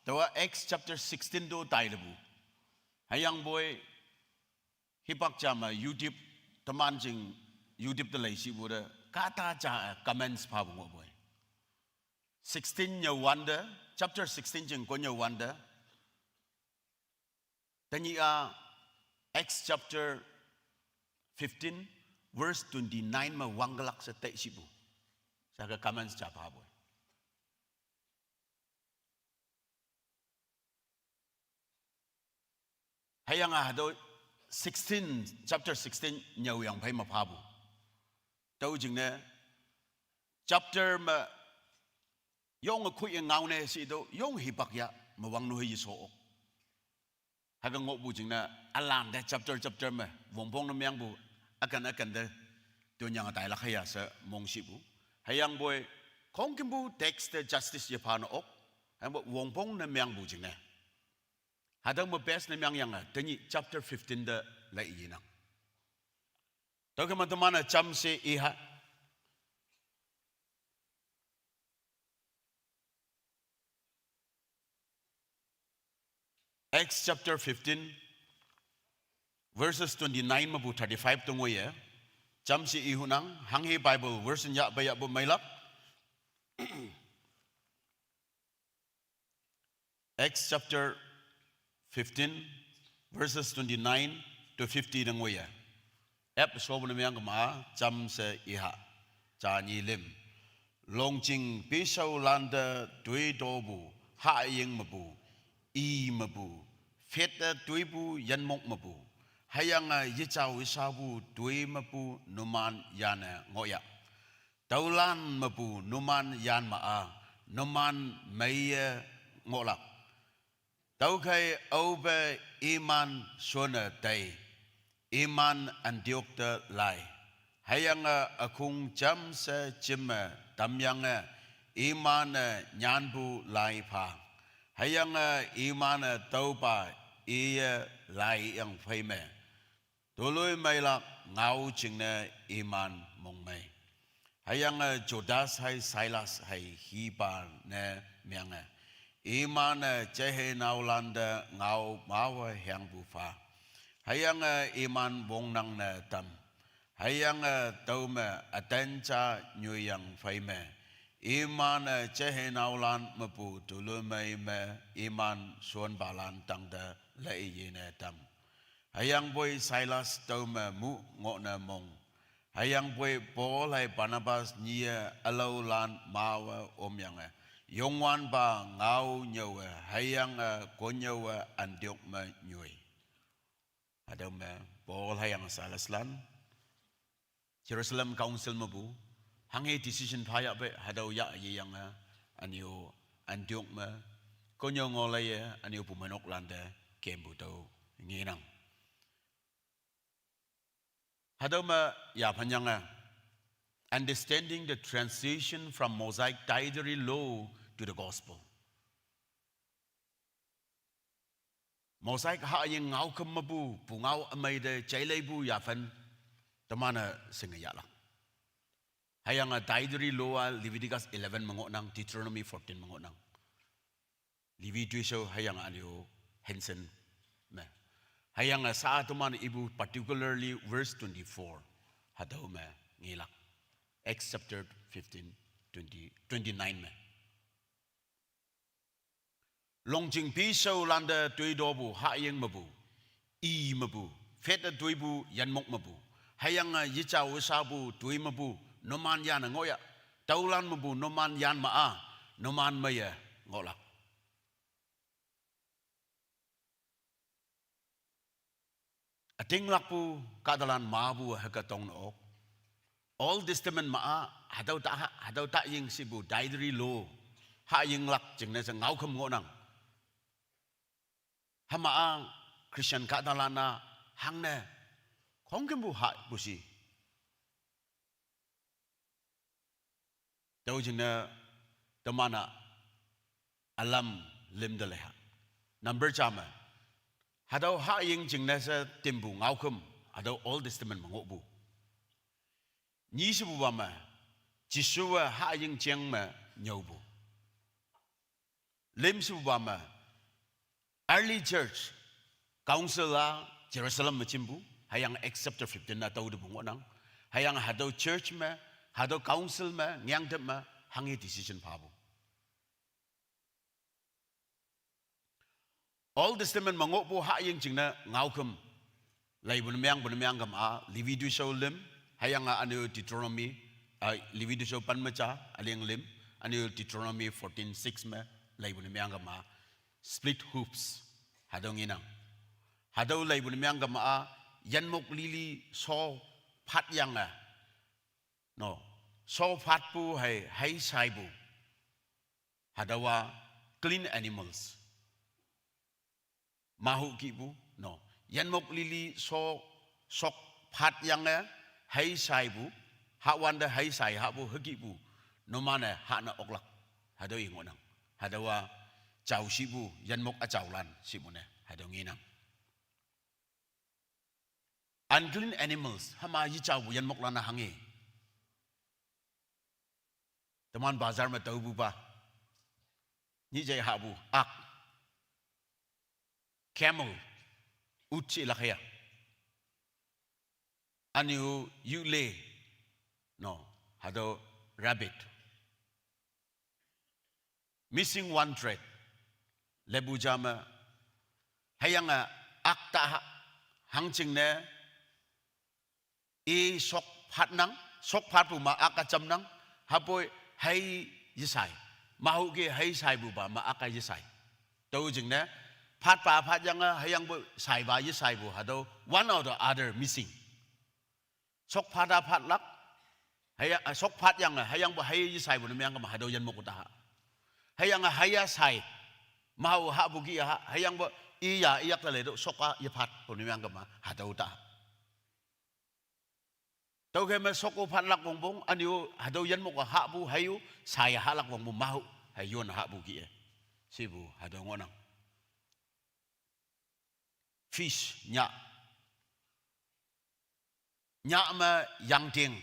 Tawa Acts chapter sixteen do tai lebu. Hayang boy, hipak jama YouTube, teman jing YouTube te lai si bu de, kata ja comments pha bu ngo boy. Sixteen nya wanda, chapter sixteen jing ko nya wanda. Tanya Acts chapter fifteen, verse twenty-nine ma wanggalak sa tai sibu. Sa ka comments cha pha boy. Hayang a hado sixteen, chapter sixteen nyau yang phai ma pha bu. Tau jing ne, chapter ma yong a khui ngau ne si do, yong hipak ya, ma wang nu hi so ok. Haga ngo bu jing na, alam de chapter chapter me, wongpong na myang bu, akan akan de, tu nyang atai lak haya sa mong si bu. Hayang boy, kong kim bu text de justice ye pha na ok. Hayang bu wongpong na myang bu jing na. Hadang bu best na myang yang a, tanyi chapter fifteen de lai yi nang. Tau ke ma teman a cham se i ha. Acts chapter fifteen, verses twenty-nine ma bu thirty-five tong ye. Cham si i hunang, hang hi Bible verse nya ba ya bu mailak. Acts chapter fifteen, verses twenty-nine to fifty dang waya. Ep sobu ne meyang kema, jam she iha. Ja nyi lim. Longjing pishaolante toitopu, hahying mepu, i mepu, fette toipu yinmok mepu, hüyange yejao yeshapu toi mepu numan yane ngohya. Tüolan mepu numan yan ma-a, numan meiye ngohlak. Tüokhei aope iman shonne tei, iman Antiok te lai. Hüyange ükhong jamshe jimme tamyange, iman-e nyanpu lai pha. Hüyange iman-e tüopa iye laiyang phei me. Toloimei lak ngao jingne iman mongmei. Hüyange Judas hei Silas hei hipa ne menge. Iman-e jeheinaolante ngao mawe hüyangpu pha. Hüyange iman wongnang ne tam. Hüyange tüome üten ja nyoiyang phei me. Iman-e jeheinaolan mepu toloimei me iman shonpalan tangte lei yene tam. Hüyangpoi Silas tüome mu ngohne mong. Hüyangpoi Paul hei Barnabas nyiye ülaolan mawe omyange, Youngwanpa ngao nyüowe, hüyange konnyüowe Antiok me nyoi. Hatüo me Paul hüyange Silaslan Jerusalem Council mepu hanghe decision phayahpe hatüo yah yeyange, ünyu Antiok me konnyüo ngohlaiye, ünyu pumeinok lante kempu tüo ngenang. Hatüo me yaphanyange, understanding the transition from Mosaic dietary law to the gospel. Mosaic hahying ngaokhüm mepu pungao ümei te jaileipu yaphan teman-e shinge yahlak. Hüyange dietary law-a Leviticus eleven me ngohnang, Deuteronomy fourteen me ngohnang. Levi toishao hüyange ünyu Hanson me. Hüyange sha teman ipu particularly verse twenty-four hatüo me ngelak. Acts chapter fifteen, twenty, twenty-nine me. Longjing pishaolante toitopu hahying mepu, i mepu, fette toipu yinmok mepu, hüyange yejao yeshapu toi mepu numan yane ngohya. Tüolan mepu numan yan ma-a, numan meiye ngohlak. Ütinglakpu kahtalan mapu hüke tongne ok. Old Testament ma-a, hatüo ta, hatüo tahying shepu dietary law, hahyinglak jingne she ngaokhüm ngohnang. Hüma-a Christian kahtalan-a hangne khongkümpu hahpu shi. Tüo jingne teman-a ülam lim te leiha. Number ja me, hatüo hahying jingne she timpu ngaokhüm, hatüo Old Testament me ngohpu. Nyi shepupa me, Jesuwe hahying jeng me nyüopu. Lim shepupa me, early church council-a Jerusalem me jimpu, hüyange Acts chapter fifteen-a tüo tepu ngohnang. Hüyange hatüo church me, hatüo council me ngeangtep me hanghe decision phapu. Old Testament me ngohpu hahying jingne ngaokhüm, leipu ne meangpu ne meang kema-a, Levi toishao lim, hüyange ünyu Deuteronomy, ah, Levi toishao pen me ja üling lim, ünyu Deuteronomy fourteen six me, leipu ne meang kema-a, split hoofs, hatüo ngenang. Hatüo leipu ne meang kema-a, yinmok lili sho phatyange, no, sho phatpu hei, hei shaipu. Hatüowa clean animals. Mahu kihpu, no. Yinmok lili sho, shok phatyange, hei shaipu, hahwante hei shai hahpu hükihpu, numan-e hahne oklak. Hatüo i ngohnang. Hatüowa jao shipu, yinmok üjaolan shepu ne, hatüo ngenang. Unclean animals, hüma yejaopu yinmoklan-a hanghe. Teman bazar me taopupa. Nyih jai hahpu, ak. Camel, ut she lak hüya. Ünyu yule, no, hatüo rabbit. Missing one thread. Lepu ja me, hüyange ak ta ha, hangjingne, I sok phatnang, sok phatpu ma aka jamnang, hüpoi hei yesai. Mahuki hei saipupa ma aka yesai. Tüo jingne, phatpa phatyange, hüyangpoi saipa yesaipu, hatüo one or the other missing. Sok phata phatlak, hüya-, eh, sok phatyange, hüyangpoi hei yesaipu ne meangkema, hatüo yinmok taha. Hüyange hei-a sai, mahu hahpu kih-a ha, hüyangpoi iya, iyak te leitüoh, sok-a yephatpu ne meangkema, hatüo taha. Tüokhei me sok-o phatlak wongpong, ünyu hatüo yinmok-a hahpu, hei-o sai-a hahlak wongpong mahu, hei yone hahpu kih-e. Shepu hatüo ngohnang. Fish, nyah. Nyah me yangting,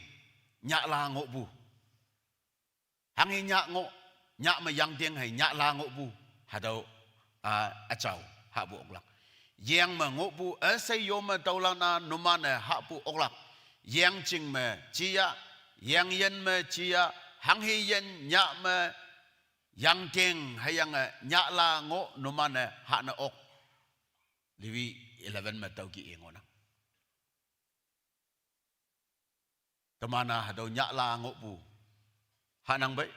nyahla ngohpu. Hanghe nyah ngoh, nyah me yangting hei nyahla ngohpu, hatüo, ah, üjao, hahpu oklak. Yeng me ngohpu, üshei yo me tüolan-a numan-e hahpu oklak. Yeng jing me jia, yeng yin me jia, hanghe yin nyah me yangting hüyange nyahla ngoh numan-e hahne ok. Liwi eleven me tüo kih-e ngohnang. Teman-a hatüo nyahla ngohpu hahnang pei.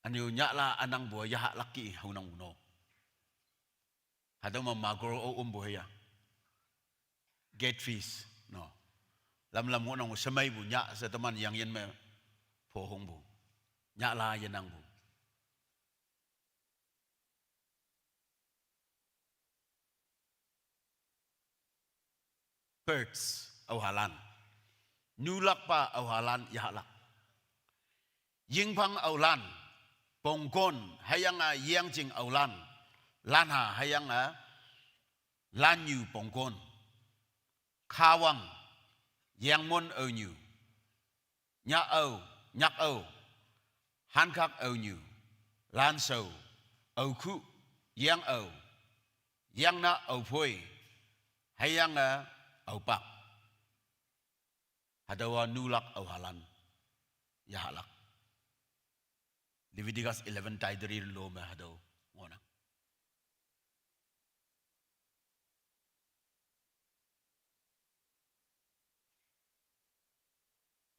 Ünyu nyahla ünangpu yahahlak kih-e haonangpu no. Hatüo me magro-o ompu hüya. Catfish, no. Lamlam ngohnang-o shemeipu nyah she teman yangyin me phohongpu. Nyahla yenangpu. Birds, aohalan. Nulakpa aohalan yahahlak. Yingphang aolan, pongkon, hüyange yeng jing aolan. Lanha, hüyange lannyu pongkon. Khawang, yengmon aonyu. Nyah ao, nyak ao. Hankhak aonyu. Lanshao, aokhu, yeng ao. Yengnah aophoi. Hüyange aopak. Hatüowa nulak aohalan yahahlak. Leviticus eleven dietary law me hatüo ngohnang.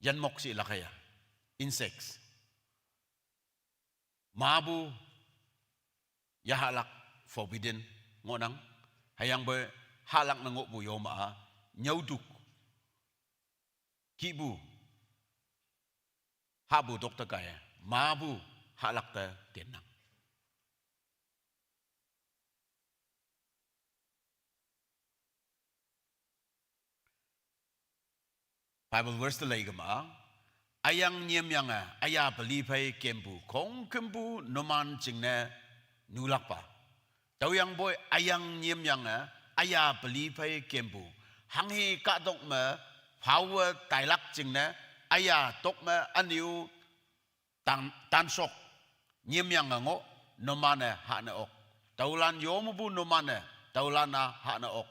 Yinmok she lak hüya, insects. Mapu yahahlak forbidden ngohnang, hüyangpoi hahlak ne ngohpu yo ma-a, nyüotuk. Kihpu, hahpu tok te kaiye, mapu hahlak te tennang. Bible verse te leikema, üyang nyimyange, üya peli phei kempu, khongkümpu numan jingne nulakpa. Tüoyangpoi üyang nyimyange, üya peli phei kempu. Hanghe kahtok me, phaowe tailak jingne, üya tok me ünyu tan, tansok. Nyimyange ngoh, numan-e hahne ok. Tüolan yomepu numan-e, tüolan-a hahne ok.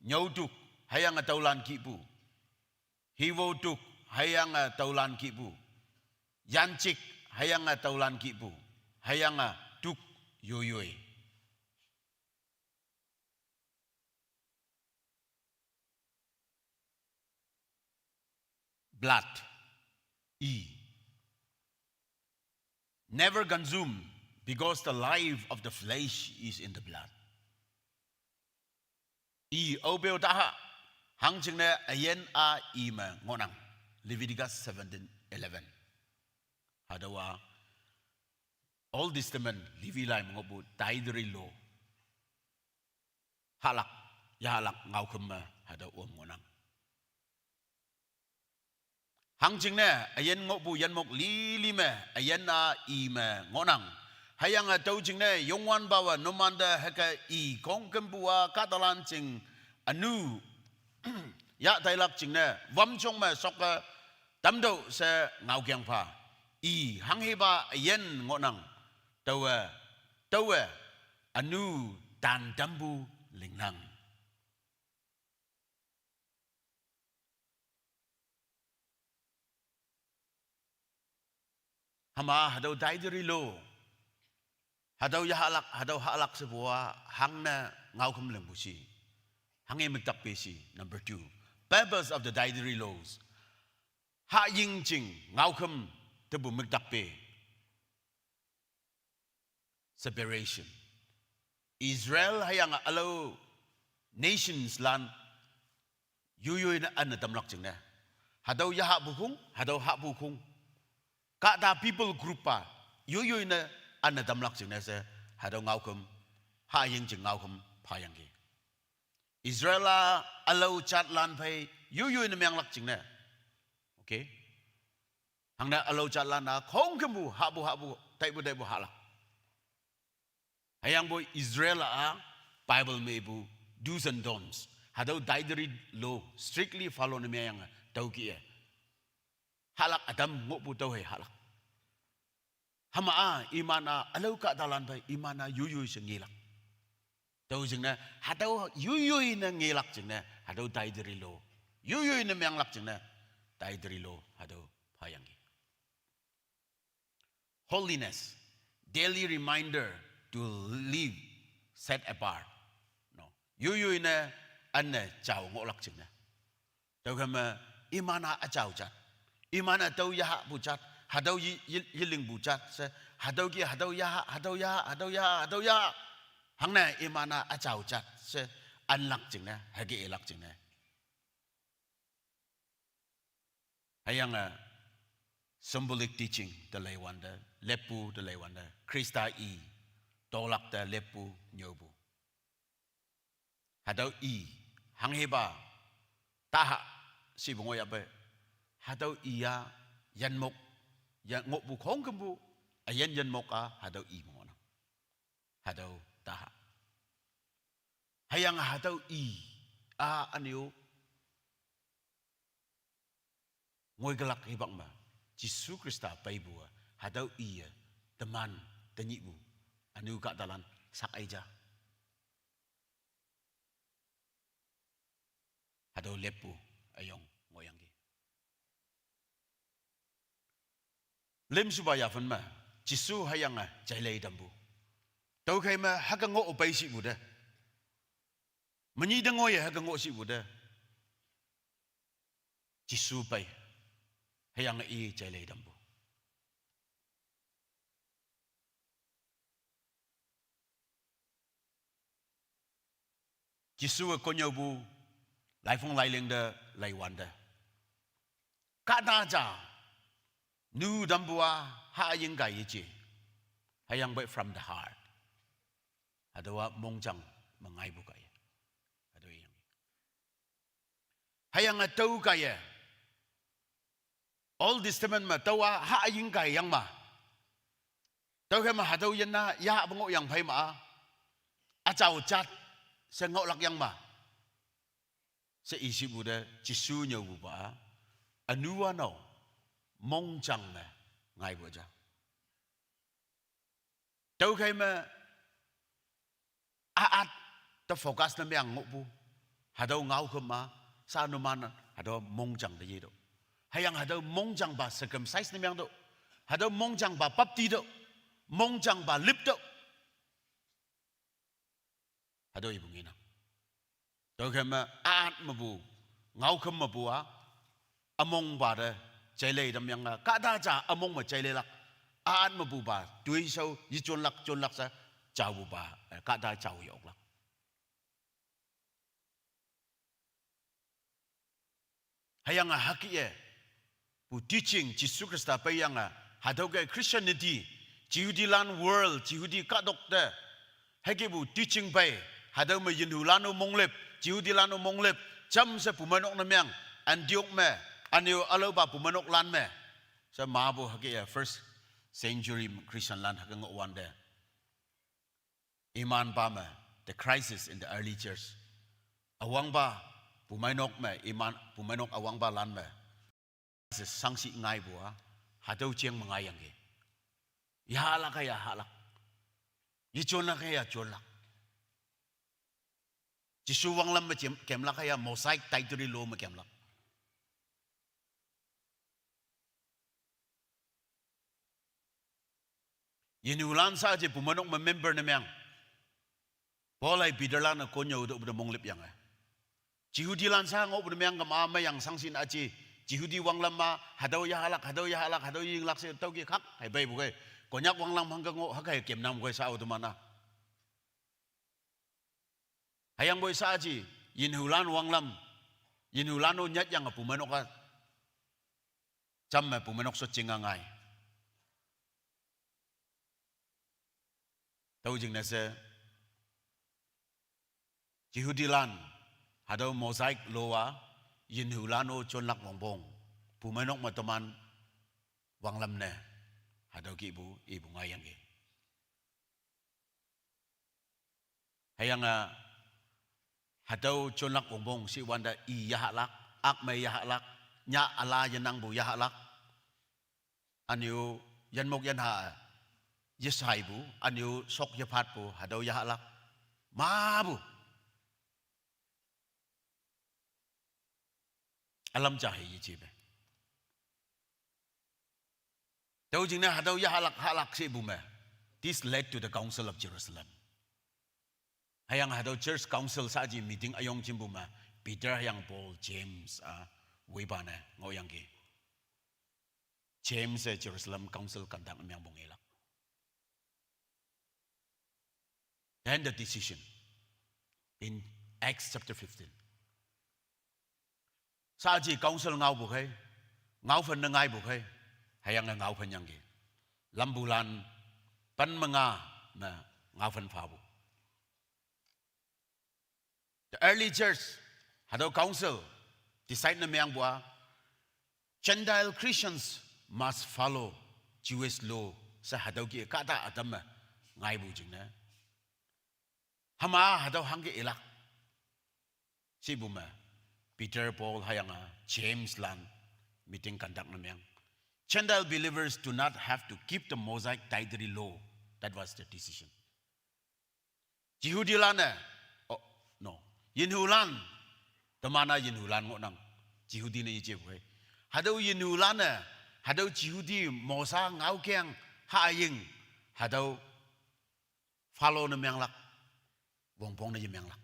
Nyüotuk, hüyange tüolan kihpu. Hiwotuk, hüyange tüolan kihpu. Yanjik, hüyange tüolan kihpu. Hüyange tuk yoiyoi. Blood, i. Never consume, because the life of the flesh is in the blood. I, aopeo taha, hangjingne üyin-a i me ngohnang. Leviticus seventeen eleven. Hatüowa Old Testament Levi lai me ngohpu dietary law. Hahlak, yahahlak ngaokhüm me hatüo om ngohnang. Hangjingne, üyin ngohpu yinmok lili me, üyin-a i me ngohnang. Hüyange tüo jingne, Youngwanpawe numante hüke i khongkümpu-a kahtalan jing ünu yah tailak jingne, wamjong me shoke tamtüoh she ngaokeng pha. I hanghepa üyin ngohnang. Taowe, taowe, ünu tan tampu lingnang. Hüma hatüo dietary law, hatüo yahahlak, hatüo hahlak shepu-a hangne ngaokhüm lingpu shi. Hanghe müktak pe shi. Number two, Purpose of the dietary laws. Hahying jing ngaokhüm tepu müktak pe. Separation. Israel hüyange ülao nations lan yoyoi ne üne tamlak jingne. Hatüo yaha pu khong, hatüo ha pu khong. Kahta people group pa yoyoi ne üne tamlak jingne she, hatüo ngaokhüm, hahying jing ngaokhüm phayangki. Israel-a ülao jatlan phei yoyoi ne menglak jingne. Okay. Hangne ülao jatlan-a khongkümpu, hahpu hahpu, taipu taipu hahlak. Hüyangpoi Israel-a Bible me ipu do's and don'ts, hatüo dietary law strictly follow ne mengyange tüo kih-e hahlak ütam ngohpu tüo hei hahlak. Hüma-a iman-a ülao kahtalan phei iman-a yoyoi she ngelak. Tüo jingne hatüo yoyoi ne ngelak jingne hatüo dietary law, yoyoi ne menglak jingne dietary law hatüo phayangki. Holiness, daily reminder to live set apart. No. Yoyoi ne üne jao ngohlak jingne. Tüokhei me iman-a üjao jat. Iman-e tüo yaha pu jat. Hatüo ye, ye, yelingpu jat she. Hatüo kih, hatüo yaha, hatüo yaha, hatüo yaha, hatüo yaha. Hangne iman-a üjao jat she. Ünlak jingne, hüke ilak jingne. Hüyange symbolic teaching te leiwante, leppu te leiwante, Khrista i, tolak te leppu nyüopu. Hatüo i, hanghepa, taha, shipu ngohyahpe, hatüo i-a, yinmok, ya ngohpu khongkümpu, üyin yinmok-a, hatüo i me ngohnang. Hatüo taha. Hüyange hatüo i, a, üne-o, ngoikülak hipak me, Jesu Khrista peipu-a, hatüo iye, teman, tenyihpu, üne-o kahtalan, sak ei ja. Hatüo leppu, üyong, ngohyangki. Lümshupa yaphen me, Jesu hüyange jailei tampu. Tüokhei me hüke ngoh pei shipu te. Menyih te ngoiye hüke ngoh shipu te. Jesu pei. Hüyange i jailei tampu. Jesuwe konnyüopu, laiphong lailing te, laiwante. Kahta ja, nu tampu-a, hahying kaiye je. Hüyangpoi from the heart. Hatüowa mongjang me ngaipu kaiye. Hatüo yang. Hüyange tüo kaiye. Old Testament me tüowa hahying kai yang ma. Tüokhei me hatüo yinna yahpu ngohyang phei ma-a. Üjao jat she ngohlak yang ma. She ishipu te Jesu nyüopupa-a. Ünu-a no. Mongjang me ngaipu ja. Tüokhei me, a-at, te focus ne meng ngohpu. Hatüo ngaokhüm ma, sa numan, hatüo mongjang te yetüoh. Hüyange hatüo mongjangpa circumcise ne meng tüoh. Hatüo mongjangpa bapti tüoh. Mongjangpa lip tüoh. Hatüo ipu ngenang. Tüokhei me, a-at mepu, ngaokhüm mepu-a, ümongpa te, jailei tamyange, kahta ja ümong me jaileilak, a-at mepupa, toishao, yejonlak, jonlak she, jaopupa, eh, kahta jao ye-oklak. Hüyange hüke-e, pu teaching Jesu Khrista peiyange, hatüoke Christianity, Jehudilan world, Jehudi kahtok te, hükepu teaching pei, hatüo me yinhulan-o monglüp, Jehudilan-o monglüp, jamshe pumeinok ne meng, Antioch me, üne-o ülaopa pumeinoklan me. She mapu hüke-e first century Christianlan hüke ngohwante. Imanpa me, the crisis in the early church. Üwangpa, pumeinok me, iman, pumeinok üwangpalan me. She shangshih ngaipu-a, hatüo jeng me ngaiyangki. Yahlak-e yahlak. Yejonnlak-e yejonlak. Jesu wanglam me jem, kemlak-e ya Mosaic dietary law me kemlak. Yinhulan sa je pumeinok me member ne meng. Paul hei Peterlan-e konnyüo tüopu te monglüp yange. Jehudilan sa ngohpu ne meng kema, meyang sangshin aji. Jehudi wanglam ma, hatüo yahlak, hatüo yahlak, hatüo yinglak she tüoki khak, hei peipu kei. Konyak wanglam hangke ngoh, hak hei kemnang kei sa-o teman-a. Hüyangpoi sa aji, yinhulan wanglam, yinhulan-o nyatyange pumeinok-a, jamme pumeinok shotjing-a ngai. Tüo jingne she, Jehudilan, hatüo Mosaic law-a, yinhulan-o jonlak wongpong, pumeinok me teman wanglam ne, hatüo kihpu ipu ngaiyangki. Hüyange, hatüo jonlak wongpong shiwante i yahlak, akmei yahlak, nyah üla yenangpu yahlak, ünyu yinmok yinha yeshaipu, ünyu sok yephatpu, hatüo yahlak, mapu ülam ja hei yejepe. Tüo jingne hatüo yahlak hahlak shepu me, this led to the Council of Jerusalem. Hüyange hatüo Church Council saji meeting üyong jimpu me, Peter hüyange Paul, James-a, woipa ne ngohyangki. James-e Jerusalem Council conduct ne mengpu ngelak. Then the decision in Acts chapter fifteen. Saji Council ngaopu khei, ngaophen ne ngaipu khei, hüyange ngaophen yangki. Lampulan pen me nga me ngaophen phapu. The early church, hatüo Council decide ne mengpu-a, Gentile Christians must follow Jewish law she hatüo kih kahta ütam me ngaipu jingne, hüma hatüo hangke ilak shepu me, Peter, Paul hüyange James lan meeting conduct ne meng. Gentile believers do not have to keep the Mosaic dietary law. That was the decision. Jehudilan-e, oh, no, yinhulan, teman-a yinhulan ngohnang, Jehudi ne yejepu khei. Hatüo yinhulan-e, hatüo Jehudi Mosa ngaokeng haying, hatüo follow ne menglak, wongpong ne yemenglak.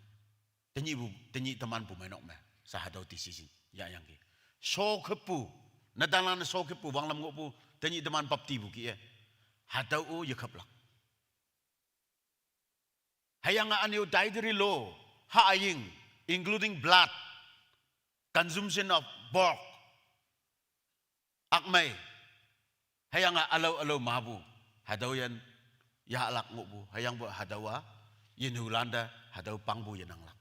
Tenyihpu, tenyih teman pumeinok me, sa hatüo decision yahyangki. Shokhüppu, netanlan shokhüppu wanglam ngohpu, tenyih teman baptipu kih-e, hatüo-o yekhaplak. Hüyange ünyu dietary law, haying, including blood, consumption of pork, akmei, hüyange ülao ülao mapu, hatüo yin yahlak ngohpu, hüyangpoi hatüowa yinhulante hatüo pangpu yenanglak.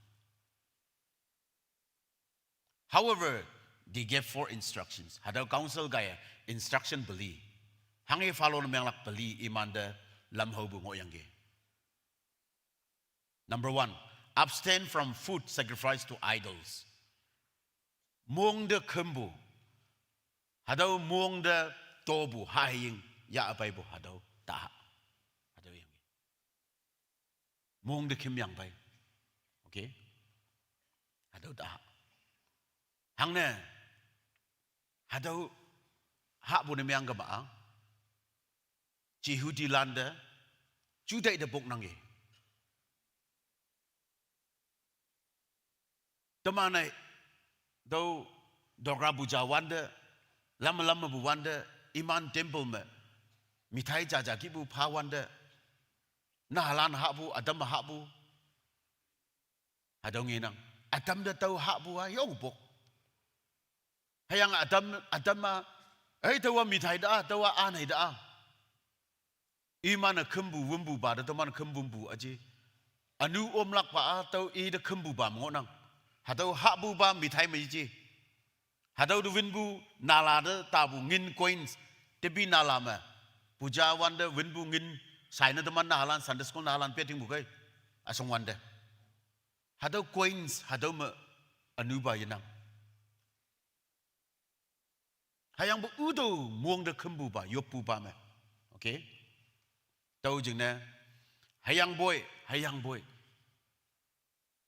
However, they gave four instructions. Hatüo Council kaiye instruction peli, hanghe follow ne menglak peli imante lamhaopu ngohyangki. Number one, abstain from food sacrificed to idols. Mong te khümpu, hatüo mong te topu haying yahpeipu hatüo taha, hatüo yangki. Mong te khümyangpei. Okay. Hatüo taha. Hangne, hatüo hahpu ne meng kema-a, Jehudilante jutai te pok nangki. Teman-e tüo Durga Puja wante, lam lam mepu wante, iman temple me mithai jaja kihpu pha wante, nahalan hahpu, ütam hahpu, hatüo ngenang. Ütam te tüo hahpu-a yopok. Hüyange ütam, ütam-a, ei, taowa mithai ta-a, taowa anei ta-a, iman-e khümpu wümpupa te teman khüm wümpu aji. Ünu omlakpa-a tüo ite khümpupa me ngohnang. Hatüo hahpupa mithai me yeji. Hatüo te winpu nala te tapu ngin coins, tepi nala me, puja wante winpu ngin, shaine teman nahalan, Sunday school nahalan petingpu kei, üshong wante. Hatüo coins hatüo me ünupa yenang. Hüyangpoi ütüo mong te khümpupa, yoppupa me. Okay. Tüo jingne, hüyangpoi, hüyangpoi,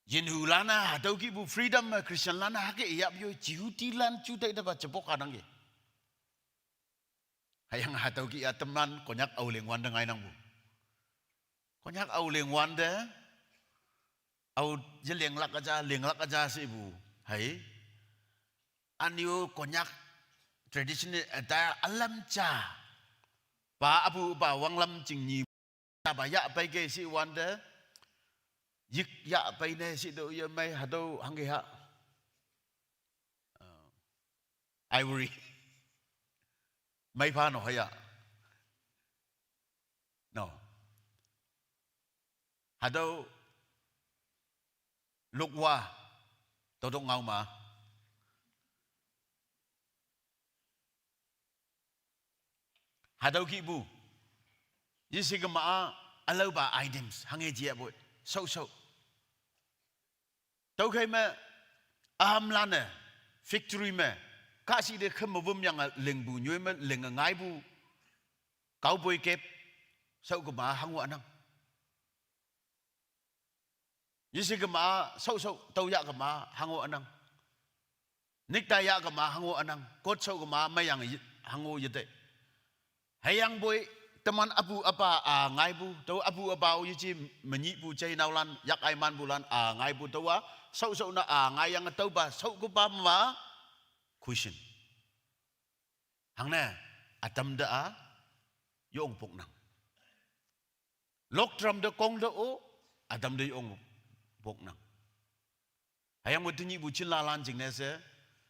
yinhulan-a hatüo kihpu freedom me Christianlan-a hüke iyap yo, Jehudilan jutai tepa jepok hanangki. Hüyange hatüo kih-a teman Konyak Aoling wante ngainangpu. Konyak Aoling wante, ao yelinglak aja, linglak aja shepu Hei. Anyo Konyak traditional attire alam cha. Pa apu pa wanglam ching nyi. Cha pa ya pai ke si wante. Yik ya pai ne si do ye mai hado hangge ha. Uh, ivory. Mai pa no haya. No. Hado lukwa todok ngau ma. Hado kibu. Yisi kema a alau ba items hange jia boy. So so. Tau kai me aham lane victory me. Ka si de khem mawum yang a ling bu nyoi me ling a ngai bu. Kau boy kep. Sau kema hangu anang. Yisi kema sau sau tau ya kema hangu anang. Nikta ya kema hangu anang. Kot sau kema mayang hangu yete. Hayang boy teman apu apa a ngai bu. Tau apu apa u yichi menyi bu chai naulan yak aiman bulan a ngai bu tau a. Sau sau na a ngai yang tau ba sau kema ma. Question. Hangne atam da a yong pok nang. Lok tram da kong da o atam da yong pok nang. Hayang wete nyi bu chin la lan jing ne se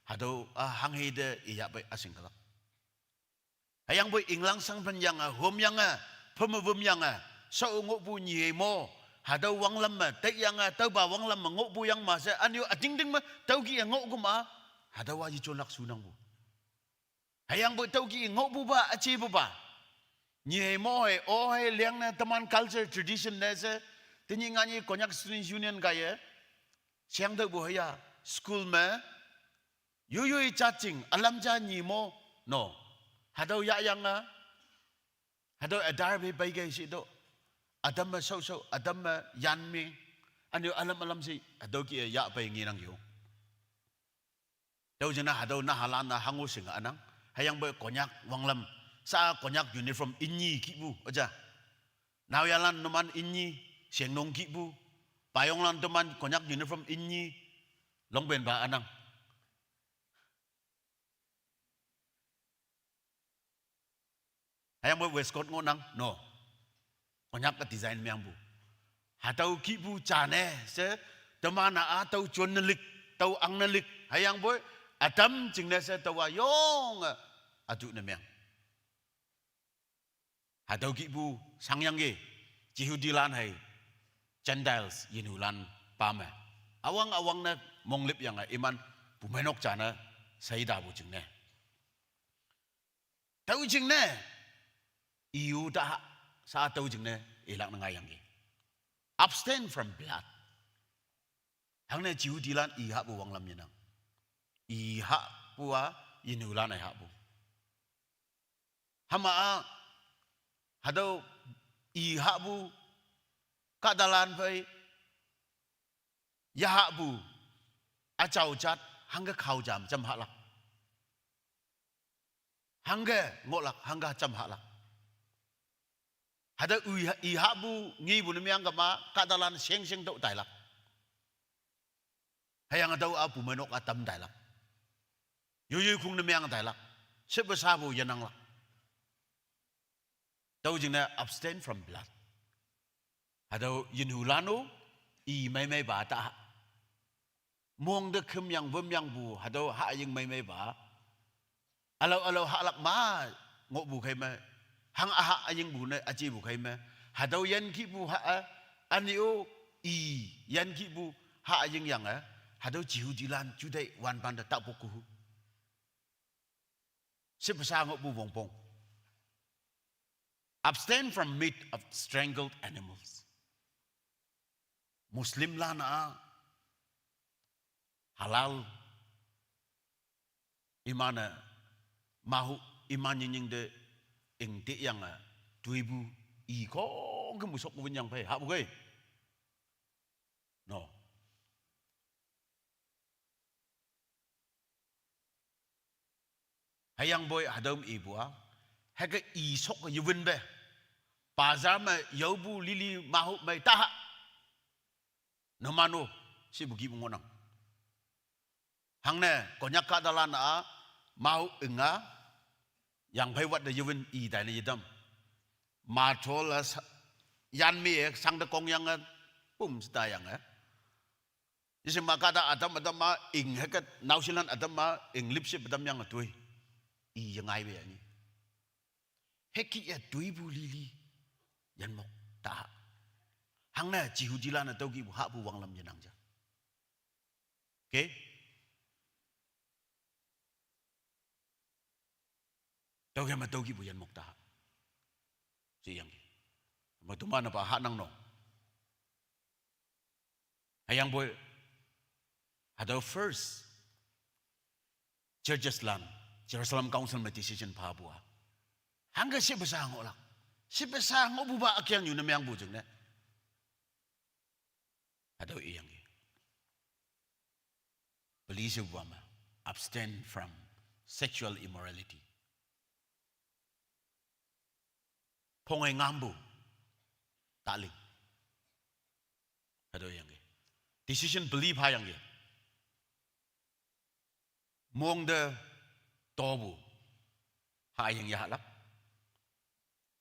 hado a hang hei de iya bai asing kalak. Hayang boi inglang sang pen yang a hom yang a phem a vum yang a so ngok bu nyi hei mo hado wanglam ma tek yang a tau ba wanglam ma ngok bu yang ma se anyo ating ding ma tau ki a ngok gum a hado wa yi chon lak su nang bu. Hayang boi tau ki ngok bu ba achi bu ba. Nyi hei mo hei o hei liang ne teman culture tradition ne se. Tenyi nga nyi Konyak Students Union ka ye. Siang tau bu hei ya school me. Yu yu i cha ching alam cha nyi mo. No. Hadau ya yang a. Hadau adar be bai gai si do. Adam me sau sau, adam me yan mi. Anyo alam alam si. Hadau ki ya bai ngi nang yo. Tau jena hadau na halan na hangu sing anang. Hayang boi Konyak wanglam. Sa Konyak uniform inyi ki bu aja. Nau yalan numan inyi siang nong ki bu. Payong lan teman Konyak uniform inyi. Long ben ba anang. Hayang boi waistcoat ngo nang no. Konyak ka design miang bu. Hatau ki bu cha ne se temana a tau chon nelik tau ang nelik. Hayang boi atam ching ne se tau a yong a atu ne miang. Hatau ki bu sang yang ge Jihudi lan hai Gentiles yinu lan pa me. Awang awang ne monglip yang a iman bu menok cha ne sai da bu ching ne. Tau jing ne. Iu da sa tau jing ne. Ilak na ngai yang ge. Abstain from blood. Hang ne Jihudi lan i ha bu wanglam yenang. I ha bu a yinu lan ai ha bu. Hama a hadau i ha bu ka dalan pai ya ha bu a chau chat hang ka khau jam jam ha lak. Hangge ngohlak, hangge cham halak. Hada ui ha-, i ha bu, ngi bu ne miang kama, kadalan seng seng tau tailak. Hayang adau a bu menok atam tailak. Yuyui kung ne miang tailak. Sebe sabu yanang lak. Tau jing ne abstain from blood. Hadau yin hu lanu, i mai mai ba ta. Mong de kem yang bem yang bu, hadau ha ying mai mai ba. Alau alau ha lak ma, ngok bu kai ma. Hang a ha ying bu ne, aji bu kai ma. Hadau yan ki bu ha a, ani o, i, yan ki bu, ha ying yang a. Hadau jihu jilan, judai wan ban da tak bokuhu. Sip sa ngok bu bong bong. Abstain from meat of strangled animals. Muslim lana halal imana mahu iman nying de ing te yang a tuibu i ko ke musok bu yang pai ha bu ke. No. Hayang boi hadau me i bua. Heke i sok ke yewin be. Bazar me yau bu lili mahu mai taha. Namano si bugi bu ngonang. Hangne, Konyak kahtalan a, mao inga, yangphei wat de yewin i dai ne yedam. Ma thol a sa-, yan me e sang de kong yang a, pum sita yang e. Yising ma kahta adam adam ma ing heket, nausilan adam ma ing lipsip adam yang a tui. I yengai be ani. Heki e tui bu lili. Yan mok ta. Hangne, Jihudilan a tau ki bu ha bu wanglam yenang ja. Okay? Tau ke ma tau ki bu yan mok ta. Si yang ki. Ma tu mana pa ha nang no. Hayang boy. Hatau first. Churches lan. Jerusalem Council me decision pa bu a. Hangke si besa ngok lak. Si besa ngok bu ba akyang yu ne meang bu jeng ne. Hatau i yang ki. Beli si bu ma. Abstain from sexual immorality. Phongai ngambu. Taling. Hatau yang ki. Decision beli pa yang ki. Mong de tobu. Ha yang ya lak.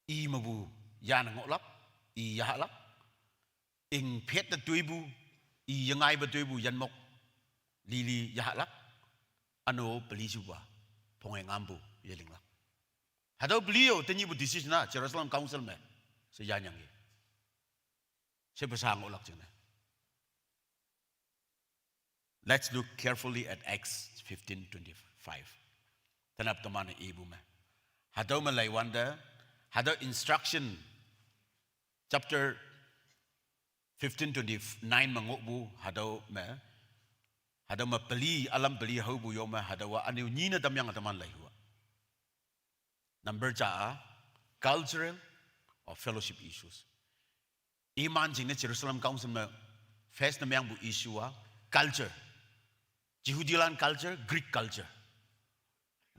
I mabu yan ngok lak. I ya lak. Ing phet de tui bu. I yengai ba tui bu yan mok. Lili ya lak. Ano beli si bu a. Phongai ngambu. Yeling lak. Hatau beli yo, tenyi bu decision na, Jerusalem Council me. Se yan yang ki. Se besa ngok lak jeng ne. Let's look carefully at Acts fifteen twenty-five. Tanap teman ibu me. Hatau me lai wanda, hatau instruction, chapter fifteen twenty-nine me ngok bu, hatau me, hatau me peli, alam peli hau bu yo me, hatau wa aniu nyi ne tam yang teman lai hua. Number ja a, cultural or fellowship issues. Iman jeng ne Jerusalem Council me face ne meang bu issue a, culture. Jihudilan culture, Greek culture.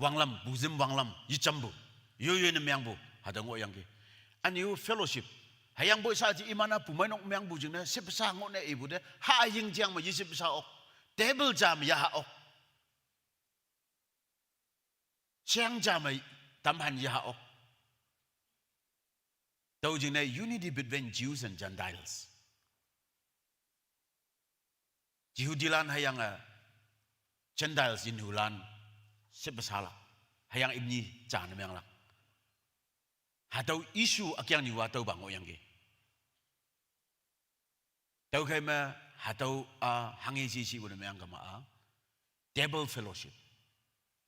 Wanglam, buzim wanglam, yicham bu. Yo yo ne meang bu, hatau ngok yang ki. Aniu fellowship. Hayang boy sa ji iman a pu mai nok meang bu jeng ne, sip sa ngok ne ibu de, ha ying jang ma yisip sa ok. Table jam ya ha ok. Siang ja mai tam han ya ok. Tau jeng ne unity between Jews and Gentiles. Jihudilan hayang a Gentiles Jinhulan sip besa lak. Hayang imni ja ne meang lak. Hatau issue akyang ni wa tau ba ngok yang ki. Tau kai me hatau a hangi si si bu ne meang kama a. Table fellowship.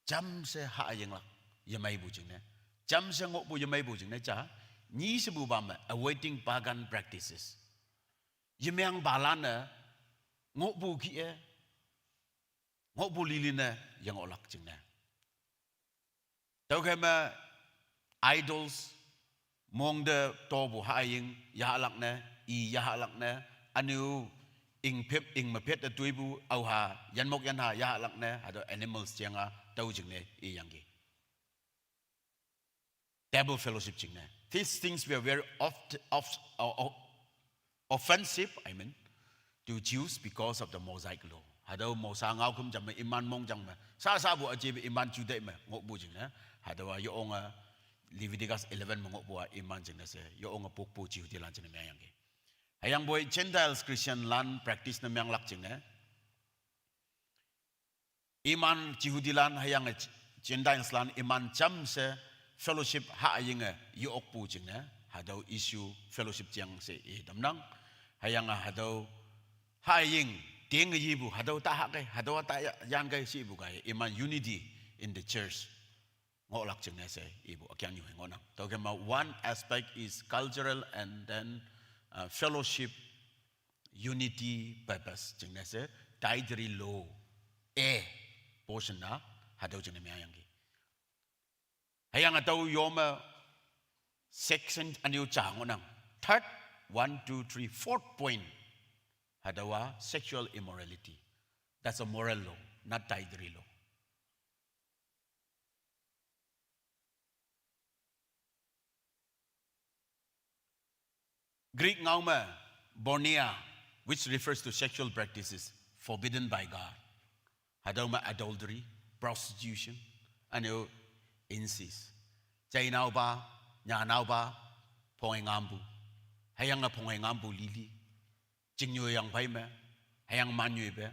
Jam se ha yeng lak. Yemai bu jeng ne. Jam se ngok bu yemai bu jeng ne ja. Nyi se bu ba me. Avoiding pagan practices. Yemeang balan ne. Ngok bu ki e. Ngok bu lili ne. Yang ngok lak jeng ne. Tau ke me idols, mong de to bu ha ying, ya lak ne, i ya lak ne, aniu ing pip, ing mepet de tui bu, au ha, yan mok yan ha, ya lak ne, hatau animals jeng a, tau jeng ne, i yang ki. Table fellowship jeng ne. These things were very oft, oft, o-, o-, offensive, I mean, to Jews because of the Mosaic law. Hatau Mosa ngau kum jam me iman mong jang me. Sa sa bu aje be iman Juda me ngok bu jeng ne. Hatau a yo ong a Leviticus eleven me ngok bu a iman jeng ne se. Yo ong a puk pu Jihudilan jeng ne meang yang ki. Hayang boy Gentiles Christian lan practice ne meang lak jeng ne. Iman Jihudilan hayang e Gentiles lan iman jam se fellowship ha ying e yo ok pu jeng ne. Hatau issue fellowship jeng se i damnang. Hayang a hatau ha ying ting yi bu hatau ta ha kai, hatau ta ya-, yan kai si bu kai. Iman unity in the church. Ngok lak jeng ne se i bu akyang yu he ngok nang. Tau ke ma one aspect is cultural and then, uh, fellowship unity purpose jeng ne se dietary law a portion na hatau jeng ne meang yang ki. Hayang hatau yo me section aniu ja ngok nang. Third, one, two, three, fourth point. Hatau a sexual immorality. That's a moral law, not dietary law. Greek ngau me porneia, which refers to sexual practices forbidden by God. Hatüo me adultery, prostitution, üne-o incest. Jainaopa, nyanaopa, phonge ngampu. Hüyange phonge ngampu lili. Chingnyoiyang phei me, hüyange mannyoipe,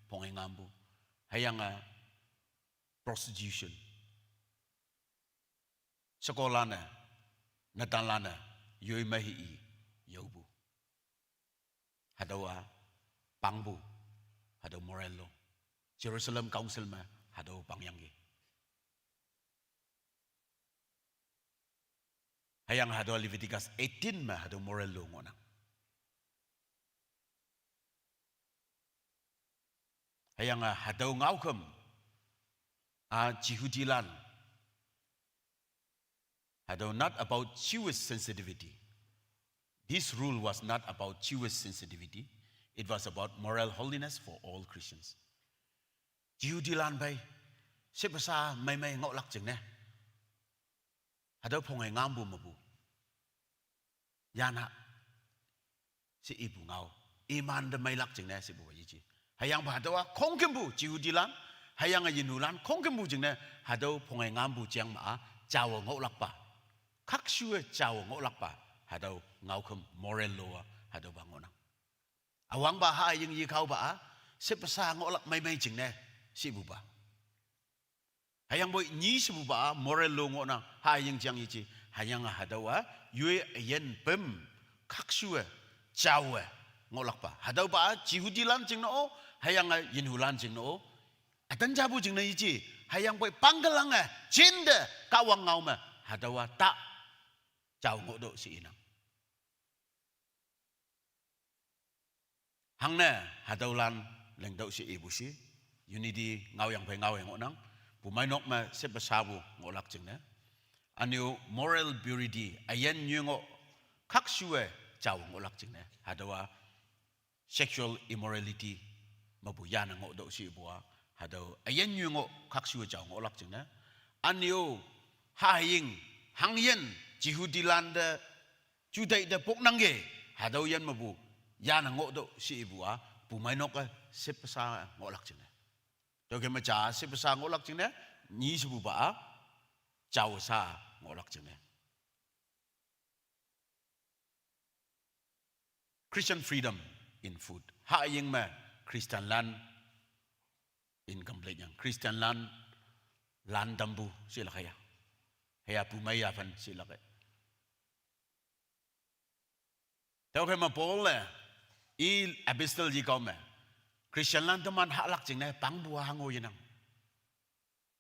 phonge ngampu. Hüyange prostitution. Shekolanne, netanlanne, yoi me hi i, yaopu. Hatüowa pangpu, hatüo moral law. Jerusalem Council me hatüo pangyangki. Hüyange hatüo Leviticus eighteen me hatüo moral law ngohnang. Hüyange hatüo ngaokhüm, a, Jehudilan, hatüo not about Jewish sensitivity. This rule was not about Jewish sensitivity. It was about moral holiness for all Christians. Jehudilan phei, shepasa meimei ngohlak jingne, hatüo phonge ngampu mepu, yana, she ipu ngao. Imante meilak jingne shepupa yeji. Hüyangpoi hatüowa khongkümpu Jehudilan, hüyange yinhulan khongkümpu jingne, hatüo phonge ngampu jeng ma-a, jaowe ngohlakpa, khakshuwe jaowe ngohlakpa, hatüo ngaokhüm moral law-a, hatüopa ngohnang. Üwangpa haying yekhaopa-a, shepasa ngohlak meimei jingne, shepupa. Hüyangpoi nyi shepupa-a moral law ngohnang, haying jang yeji, hüyange hatüowa, yoi üyin pem, khakshuwe, jaowe, ngohlakpa. Hatüopa-a Jehudilan jingne-o, hüyange yinhulan jingne-o, ütan japu jingne yeji, hüyangpoi pangkelange, jinte, Kahwang ngao me, hatüowa ta, jao ngohtüoh she inang. Hangne, hatüolan lingtüoh she ipu shi, unity ngaoyang phei ngaoye ngohnang, pumeinok me shepesapu ngohlak jingne. Üne-o moral purity, üyin nyoi ngoh, khakshuwe jao ngohlak jingne. Hatüowa sexual immorality mepu yane ngohtüoh she ipu-a, hatüo üyin nyoi ngoh khakshuwe jao ngohlak jingne. Üne-o, haying, hangyin, Jehudilante, juteih te poknangke, hatüo yin mepu, yane ngohtüoh she ipu-a, pumeinok-e shepasa ngohlak jingne. Tüoke me ja shepasa ngohlak jingne, nyi shepupa-a, jaosa ngohlak jingne. Christian freedom in food. Haying me Christianlan incomplete yang. Christianlan lan tampu shelak hüya. Hüya pumei yaphan shelak-e. Tüophei me Paul-e, i epistle yekao me, Christianlan teman hahlak jingne pangpu-a hango yenang.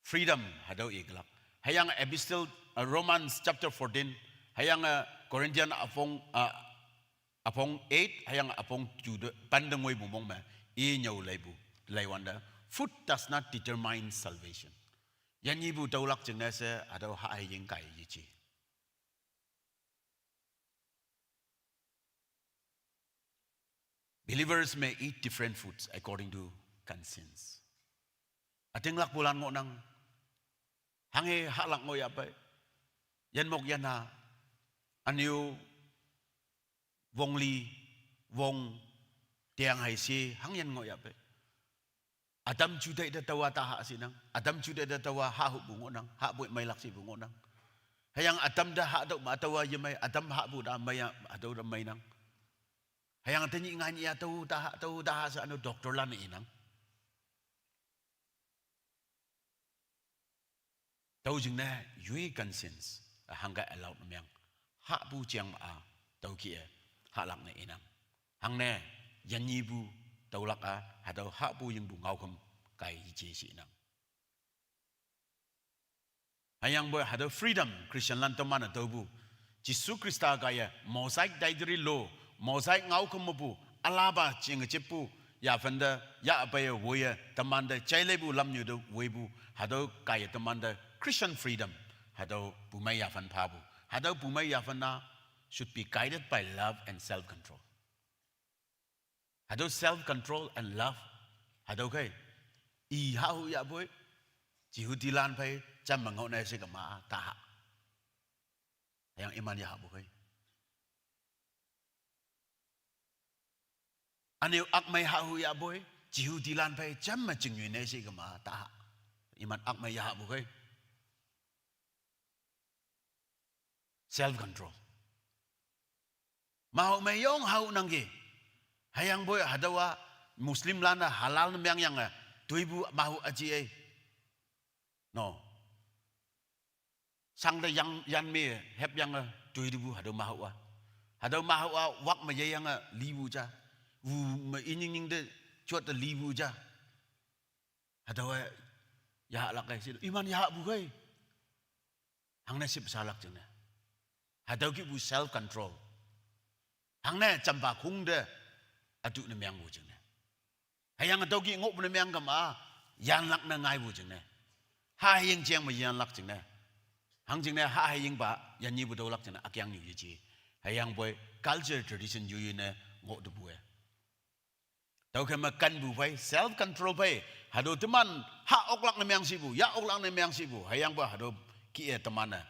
Freedom, hatüo iklak. Hüyange epistle, uh, Romans chapter fourteen, hüyange Corinthian üpong, uh, üpong eight, hüyange üpong two te, pante ngoipu mong me, i nyüo leipu, leiwante. Food does not determine salvation. Yinyepu tüolak jingne she, hatüo haying kaiye yeji. Believers may eat different foods according to conscience. Ütinglakpulan ngohnang, hanghe hahlak ngohyahpei, yinmok yinha, üne-o, wongli, wong, teang hei she, hangyin ngohyahpei. Ütam juteih te taowa taha shinang, ütam juteih te taowa hahhupu ngohnang, hahpoi meilak shepu ngohnang. Hüyange ütam te hahtüoh ma taowa yemei, ütam hahpu ta meiya, hatüo te meinang. Hüyange tenyih nganyih-a tao taha, tao taha she üne-o doctorlan-e inang. Tüo jingne yoi conscience, hangke allowed ne meng. Hahpu jeng ma-a, tüoke-e, hahlak ne inang. Hangne, yinyepu, tüolak-a, hatüo hahpu yingpu ngaokhüm, kai yeje she inang. Hüyangpoi hatüo freedom, Christianlan teman-e tüopu. Jesu Khrista kaiye, Mosaic dietary law, Mosaic ngaokhüm mepu, ülapa jing jeppu, yaphante, yahpeiye woiye, temante, jaileipu lamnyu te woipu, hatüo kaiye temante, Christian freedom, hatüo pumei yaphan phapu. Hatüo pumei yaphan-a should be guided by love and self-control. Hatüo self-control and love. Hatüo khei. I hahu yahpoi. Jehudilan phei, jam me ngohne she kema taha. Hüyange iman yahpu khei. Üne-o akmei hahu yahpoi. Jehudilan phei jam me chingnyoi ne shi kema ta. Iman ak me ya bu kei. Self control. Mahu me yong hau nang ki. Hüyangpoi hatüowa Muslimlan-e halal ne meang yange, toipu mahu aji ei. No. Shangte yang, yan me, hep yange, toipu hatüo mahu a. Hatüo mahu a, wak me yeyange, lipu ja. Wu me inying nying te, jot te lipu ja. Hatüowa, yahlak kei, shi, iman yahpu kei. Hangne ship shalak jingne. Hatüo kihpu self control. Hangne jampa khong te, ütu ne meangpu jingne. Hüyange tüo kih ngohpu ne meang kema, yanlak ne ngaipu jingne. Haying jeng me yanlak jingne. Hangjingne hayingpa, yanyihpu tüolak jingne, ükeangnyu yeji. Hüyangpoi culture tradition yoyoi ne ngoh tepu e. Tüokhei me kenpu phei, self control phei, hatüo teman ha oklak ne meang shipu, ya oklak ne meang shipu, hüyangpoi hatüo kih-e teman-e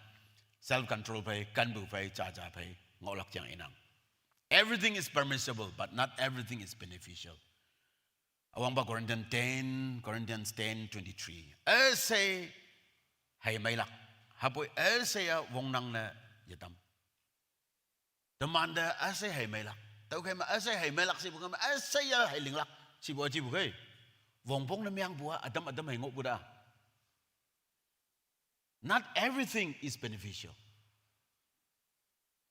self control phei, kenpu phei, jaja phei, ngohlak jang inang. Everything is permissible, but not everything is beneficial. Üwangpa Corinthians ten, Corinthians ten twenty-three. Üshei hei meilak. Hüpoi üshei-a wongnang ne yetam. Temante üshei hei meilak. Tüokhei me üshei hei meilak shipu kei me üshei-a hei linglak. Shipu jipu kei. Wongpong ne meangpu-a, ütam ütam hei ngohpu ta. Not everything is beneficial.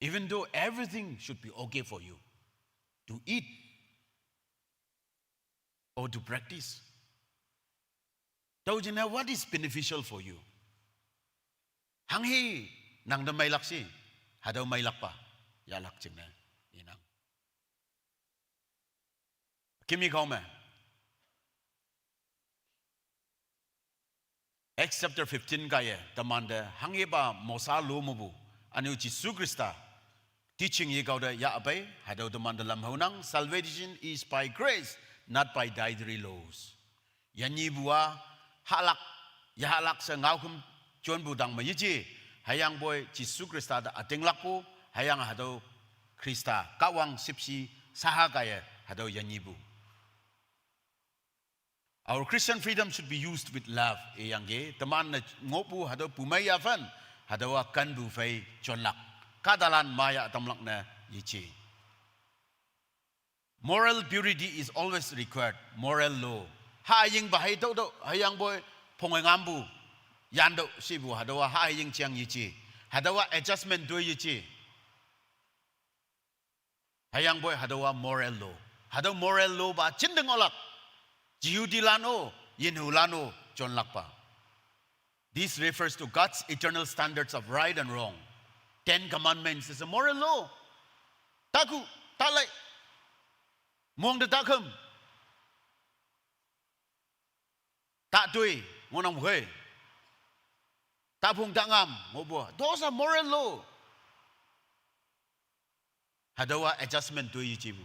Even though everything should be okay for you to eat or to practice. Tüo jingne, what is beneficial for you? Hanghe nang te meilak shi, hatüo meilakpa, yahlak jingne, inang. Kimi kao me. Acts chapter fifteen kaiye, temante, hanghepa Mosa lo mepu, ünyu Jesu Khrista, teaching yekao te yahpei, hatüo temante lam haonang, salvation is by grace, not by dietary laws. Yanyihpu-a, hahlak, yahlak she ngaokhüm jonpu tang me yeji, hüyangpoi Jesu Khrista te ütinglakpu, hüyange hatüo Khrista, Kahwang shüpshe, shaha kaiye, hatüo yanyihpu. Our Christian freedom should be used with love. Iyangki, teman-e ngohpu hatüo pumei yaphan, hatüowa kenpu phei jonlak. Kahtalan maya tamlak ne yeji. Moral purity is always required. Moral law. Hayingpa hei tüotüo, hüyangpoi phonge ngampu. Yantüoh shipu hatüowa haying jang yeji. Hatüowa adjustment toi yeji. Hüyangpoi hatüowa moral law. Hatüo moral law pa jinte ngohlak. Jehudilan-o, yinhulan-o, jonlakpa. This refers to God's eternal standards of right and wrong. Ten Commandments is a moral law. Taku, talei. Mong te takhüm. Tatoi, ngohnang hei. Taphung tangam, ngohpu. Those are moral law. Hatüowa adjustment toi yejipu.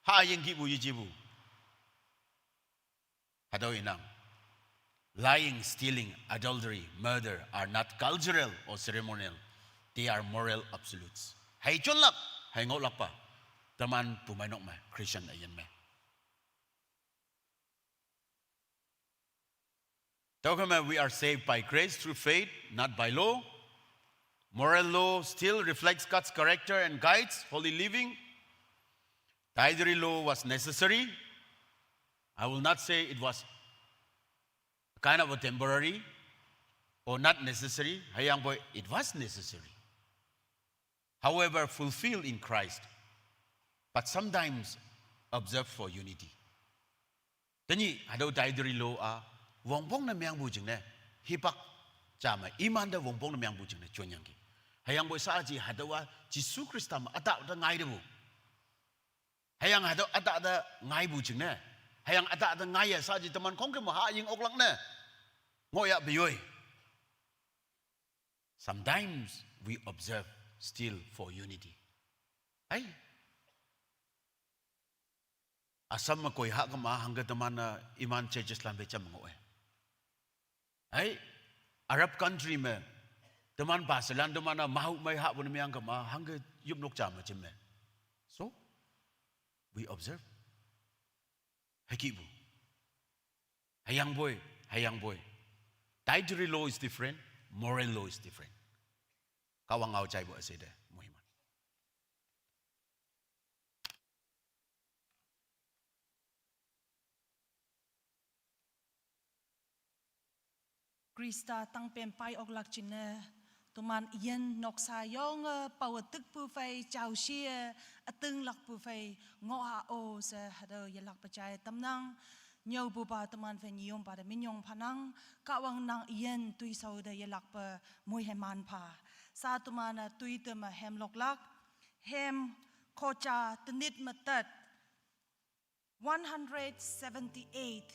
Haying kihpu yejipu. Hatüo inang. Lying, stealing, adultery, murder are not cultural or ceremonial. They are moral absolutes. Hei jonlak, hei ngohlakpa. Teman pumeinok me, Christian üyin me. Tüokhei me, we are saved by grace through faith, not by law. Moral law still reflects God's character and guides holy living. Dietary law was necessary. I will not say it was kind of a temporary or not necessary. Hüyangpoi, it was necessary. However, fulfilled in Christ, but sometimes observed for unity. Tenyih hatüo dietary law-a, wongpong ne meangpu jingne, hipak ja me, imante wongpong ne meangpu jingne, jonyangki. Hüyangpoi shaaji hatüowa, Jesu Khrista me ütah te ngaitepu. Hüyange hatüo ütah te ngaipu jingne. Hüyange ütah te ngaiye shaaji teman khongküm haying oklak ne. Ngohyahpu yoi. Sometimes we observe still for unity. Ai. Assam me koi hah kema hangke teman-e iman churches lan pe jam ngoh-e. Ai, Arab country me, teman pastor lan teman-a mahu mei hahpu ne meang kema hangke yopnok ja me jam me. So, we observe. Hekihpu. Hüyangpoi, hüyangpoi. Dietary law is different, moral law is different. Kahwang ngao jaipu üshei te moiman. Khrista tangpem pai oklak jingne, teman üyin noksa yonge pawe tikpu phei jaoshi-e ütinglakpu phei ngoh ha-o she hatüo yelakpe jai tamnang. Nyüopupa teman phei nyiyompa te minyong phanang, Kahwang nang üyin toishao te yelakpe moiman pha. Sha teman-e toite me hemloklak, hem khoja tenit me tet. One hundred seventy-eight.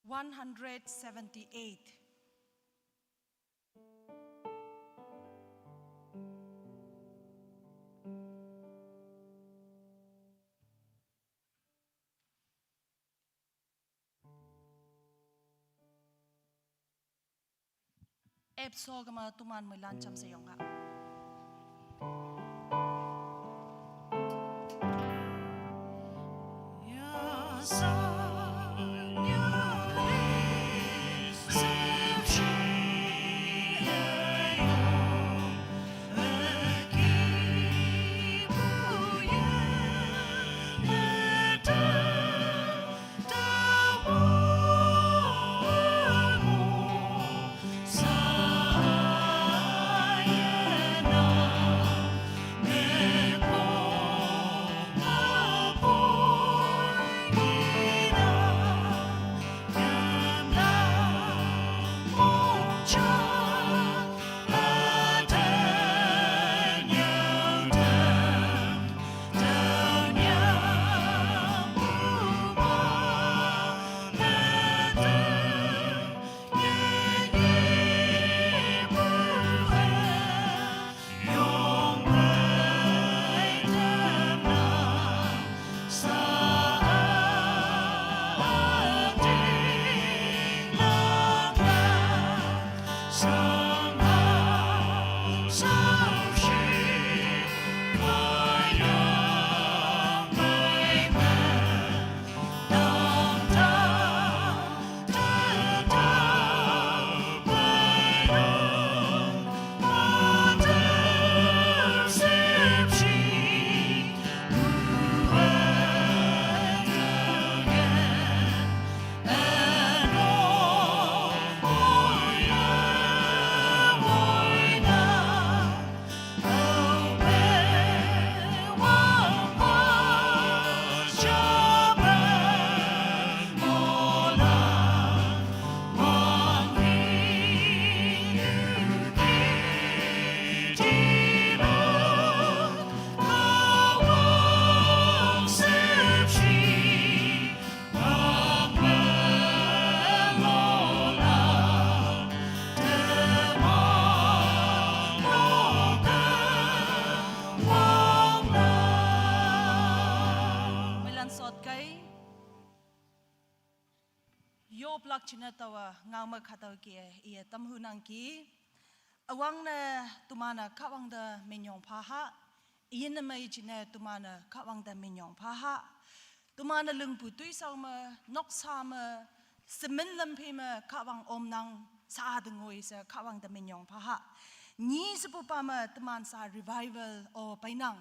One hundred seventy-eight. Epso kema teman moilan jamshe yong ha. Moilan sot kai. Yoplak jingne taowa ngao me khatüo ke iye tamhunangki. Üwangne teman-e Kahwang te minyong pha ha. Üyin ne mei jingne teman-e Kahwang te minyong pha ha. Teman-e lingpu toishao me, noksa me, semin lamphi me Kahwang omnang, sha te ngoi she Kahwang te minyong pha ha. Nyi shepupa me teman sha revival o peinang.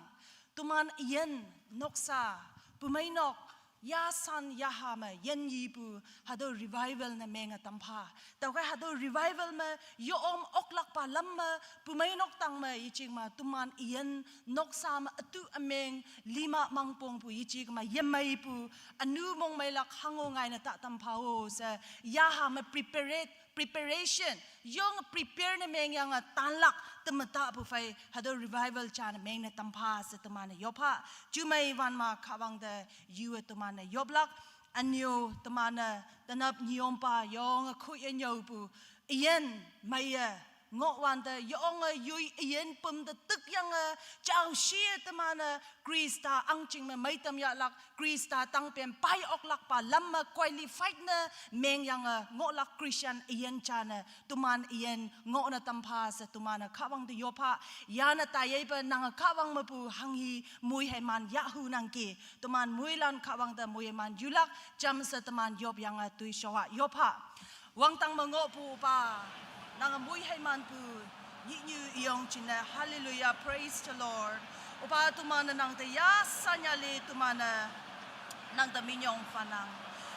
Teman üyin, noksa, pumeinok, yasan yaha me yin yipu hatüo revival ne menge tampha. Tüokhei hatüo revival me yo-om oklakpa lam me, pumeinok tang me yejing me teman üyin noksa me ütu ümeng lima mangpongpu yejing me yemeipu ünu mongmeilak hango ngaine ta tampha-o she yaha me prepared, preparation, yong prepare ne mengyange tanlak teme tapu phei hatüo revival ja ne mengne tampha she teman-e yop ha. Jumei wan me Kahwang te yu-e teman-e yoplak. Ünyo teman-e tenap nyiyompa yonge khoye nyüopu üyin meiye ngoh wante yonge yoi iyen pum te tuk yange, jao shie temane Khrista angjing me meitam yahlak, Khrista tangpem pai oklak pa lam me qualified ne meng yange ngohlak Christian iyen jane, teman iyen ngohne tampha she temane Kahwang te yopha, yane taiyeipe nange Kahwang mepu hanghi moi heiman yahhu nangki, teman moilan Kahwang te moi heiman yulak, jamshe teman yop yange toi showa yopha. Wangdang me ngohpu pa, nange moi heimanpu, nyihnyu iyong jingne, hallelujah, praise the Lord. Opa temane nangte yasanyali temane, nangte minyong phanang.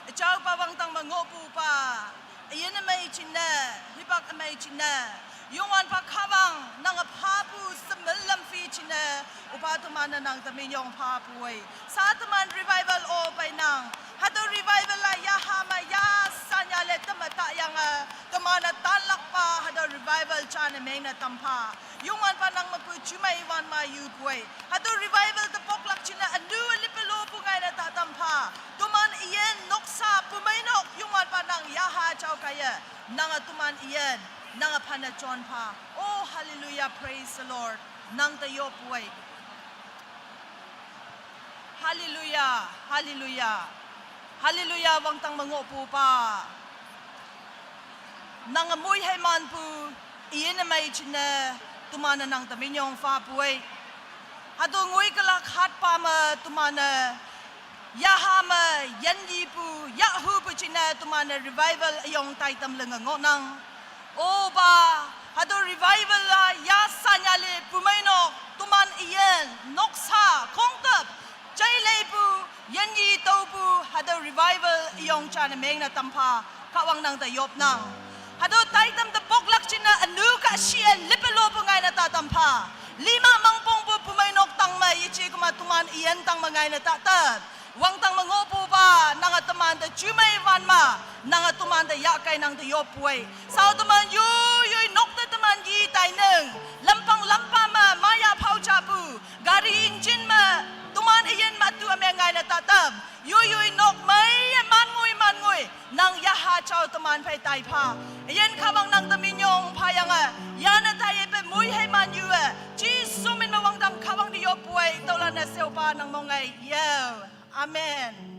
Üjao pa wangdang me ngohpu pa, üyin ümei jingne, hipak ümei jingne, Youngwanpa Kahwang, nange phapu semelam phi jingne, opa temane nangte minyong phapu ei. Sha teman revival o peinang. Hatüo revival-a yaha me yasanyale teme tayange, temane tanlakpa hatüo revival jane mengne tampha. Youngwanpa nang mepu jumei wan ma yupu ei. Hatüo revival te poklak jingne ünu lipe lopu ngaine ta tampha. Teman iyen noksa pumeinok Youngwanpa nang yaha jao kaiye, nange teman iyen, nange phane jonpha. Oh, hallelujah, praise the Lord. Nangte yoppu ei. Hallelujah, hallelujah. Hallelujah, wangdang me ngohpu pa, nange moi heimanpu, iyin ümei jingne, temane nangte minyong phapu ei. Hatüo ngoikülak hatpa me temane, yaha me, yanyipu, yahhupu jingne temane revival üyong taitam lenge ngohnang. Opa, hatüo revival-a yasanyali pumeinok, teman iyin, noksa, khongtüp, jaileipu, yanyi taopu, hatüo revival üyong jane mengne tampha, Kahwang nangte yopnang. Hatüo taitam te poklak jingne ünu kahshie lipe lopu ngaine ta tampha. Lima mangpongpu pumeinok tangme yeje kema teman iyin tangme ngaine ta tap. Wangdang me ngohpu pa, nange temante jumei wan ma, nange temante yahkei nangte yoppu ei. Shao teman yoi yoi nok te teman yi tainang. Lampang lampa me maya phao japu, gari engine me, teman üyin matu üme ngaine ta tap. Yoi yoi nok meiye man ngoi man ngoi, nang yaha jao teman phei taipha. Üyin Kahwang nangte minyong phayange, yane taiyeipe moi heiman yue, Jesu min me wangdang Kahwang te yoppu ei, tüolan-e sheopa nang mong ei yao. Amen.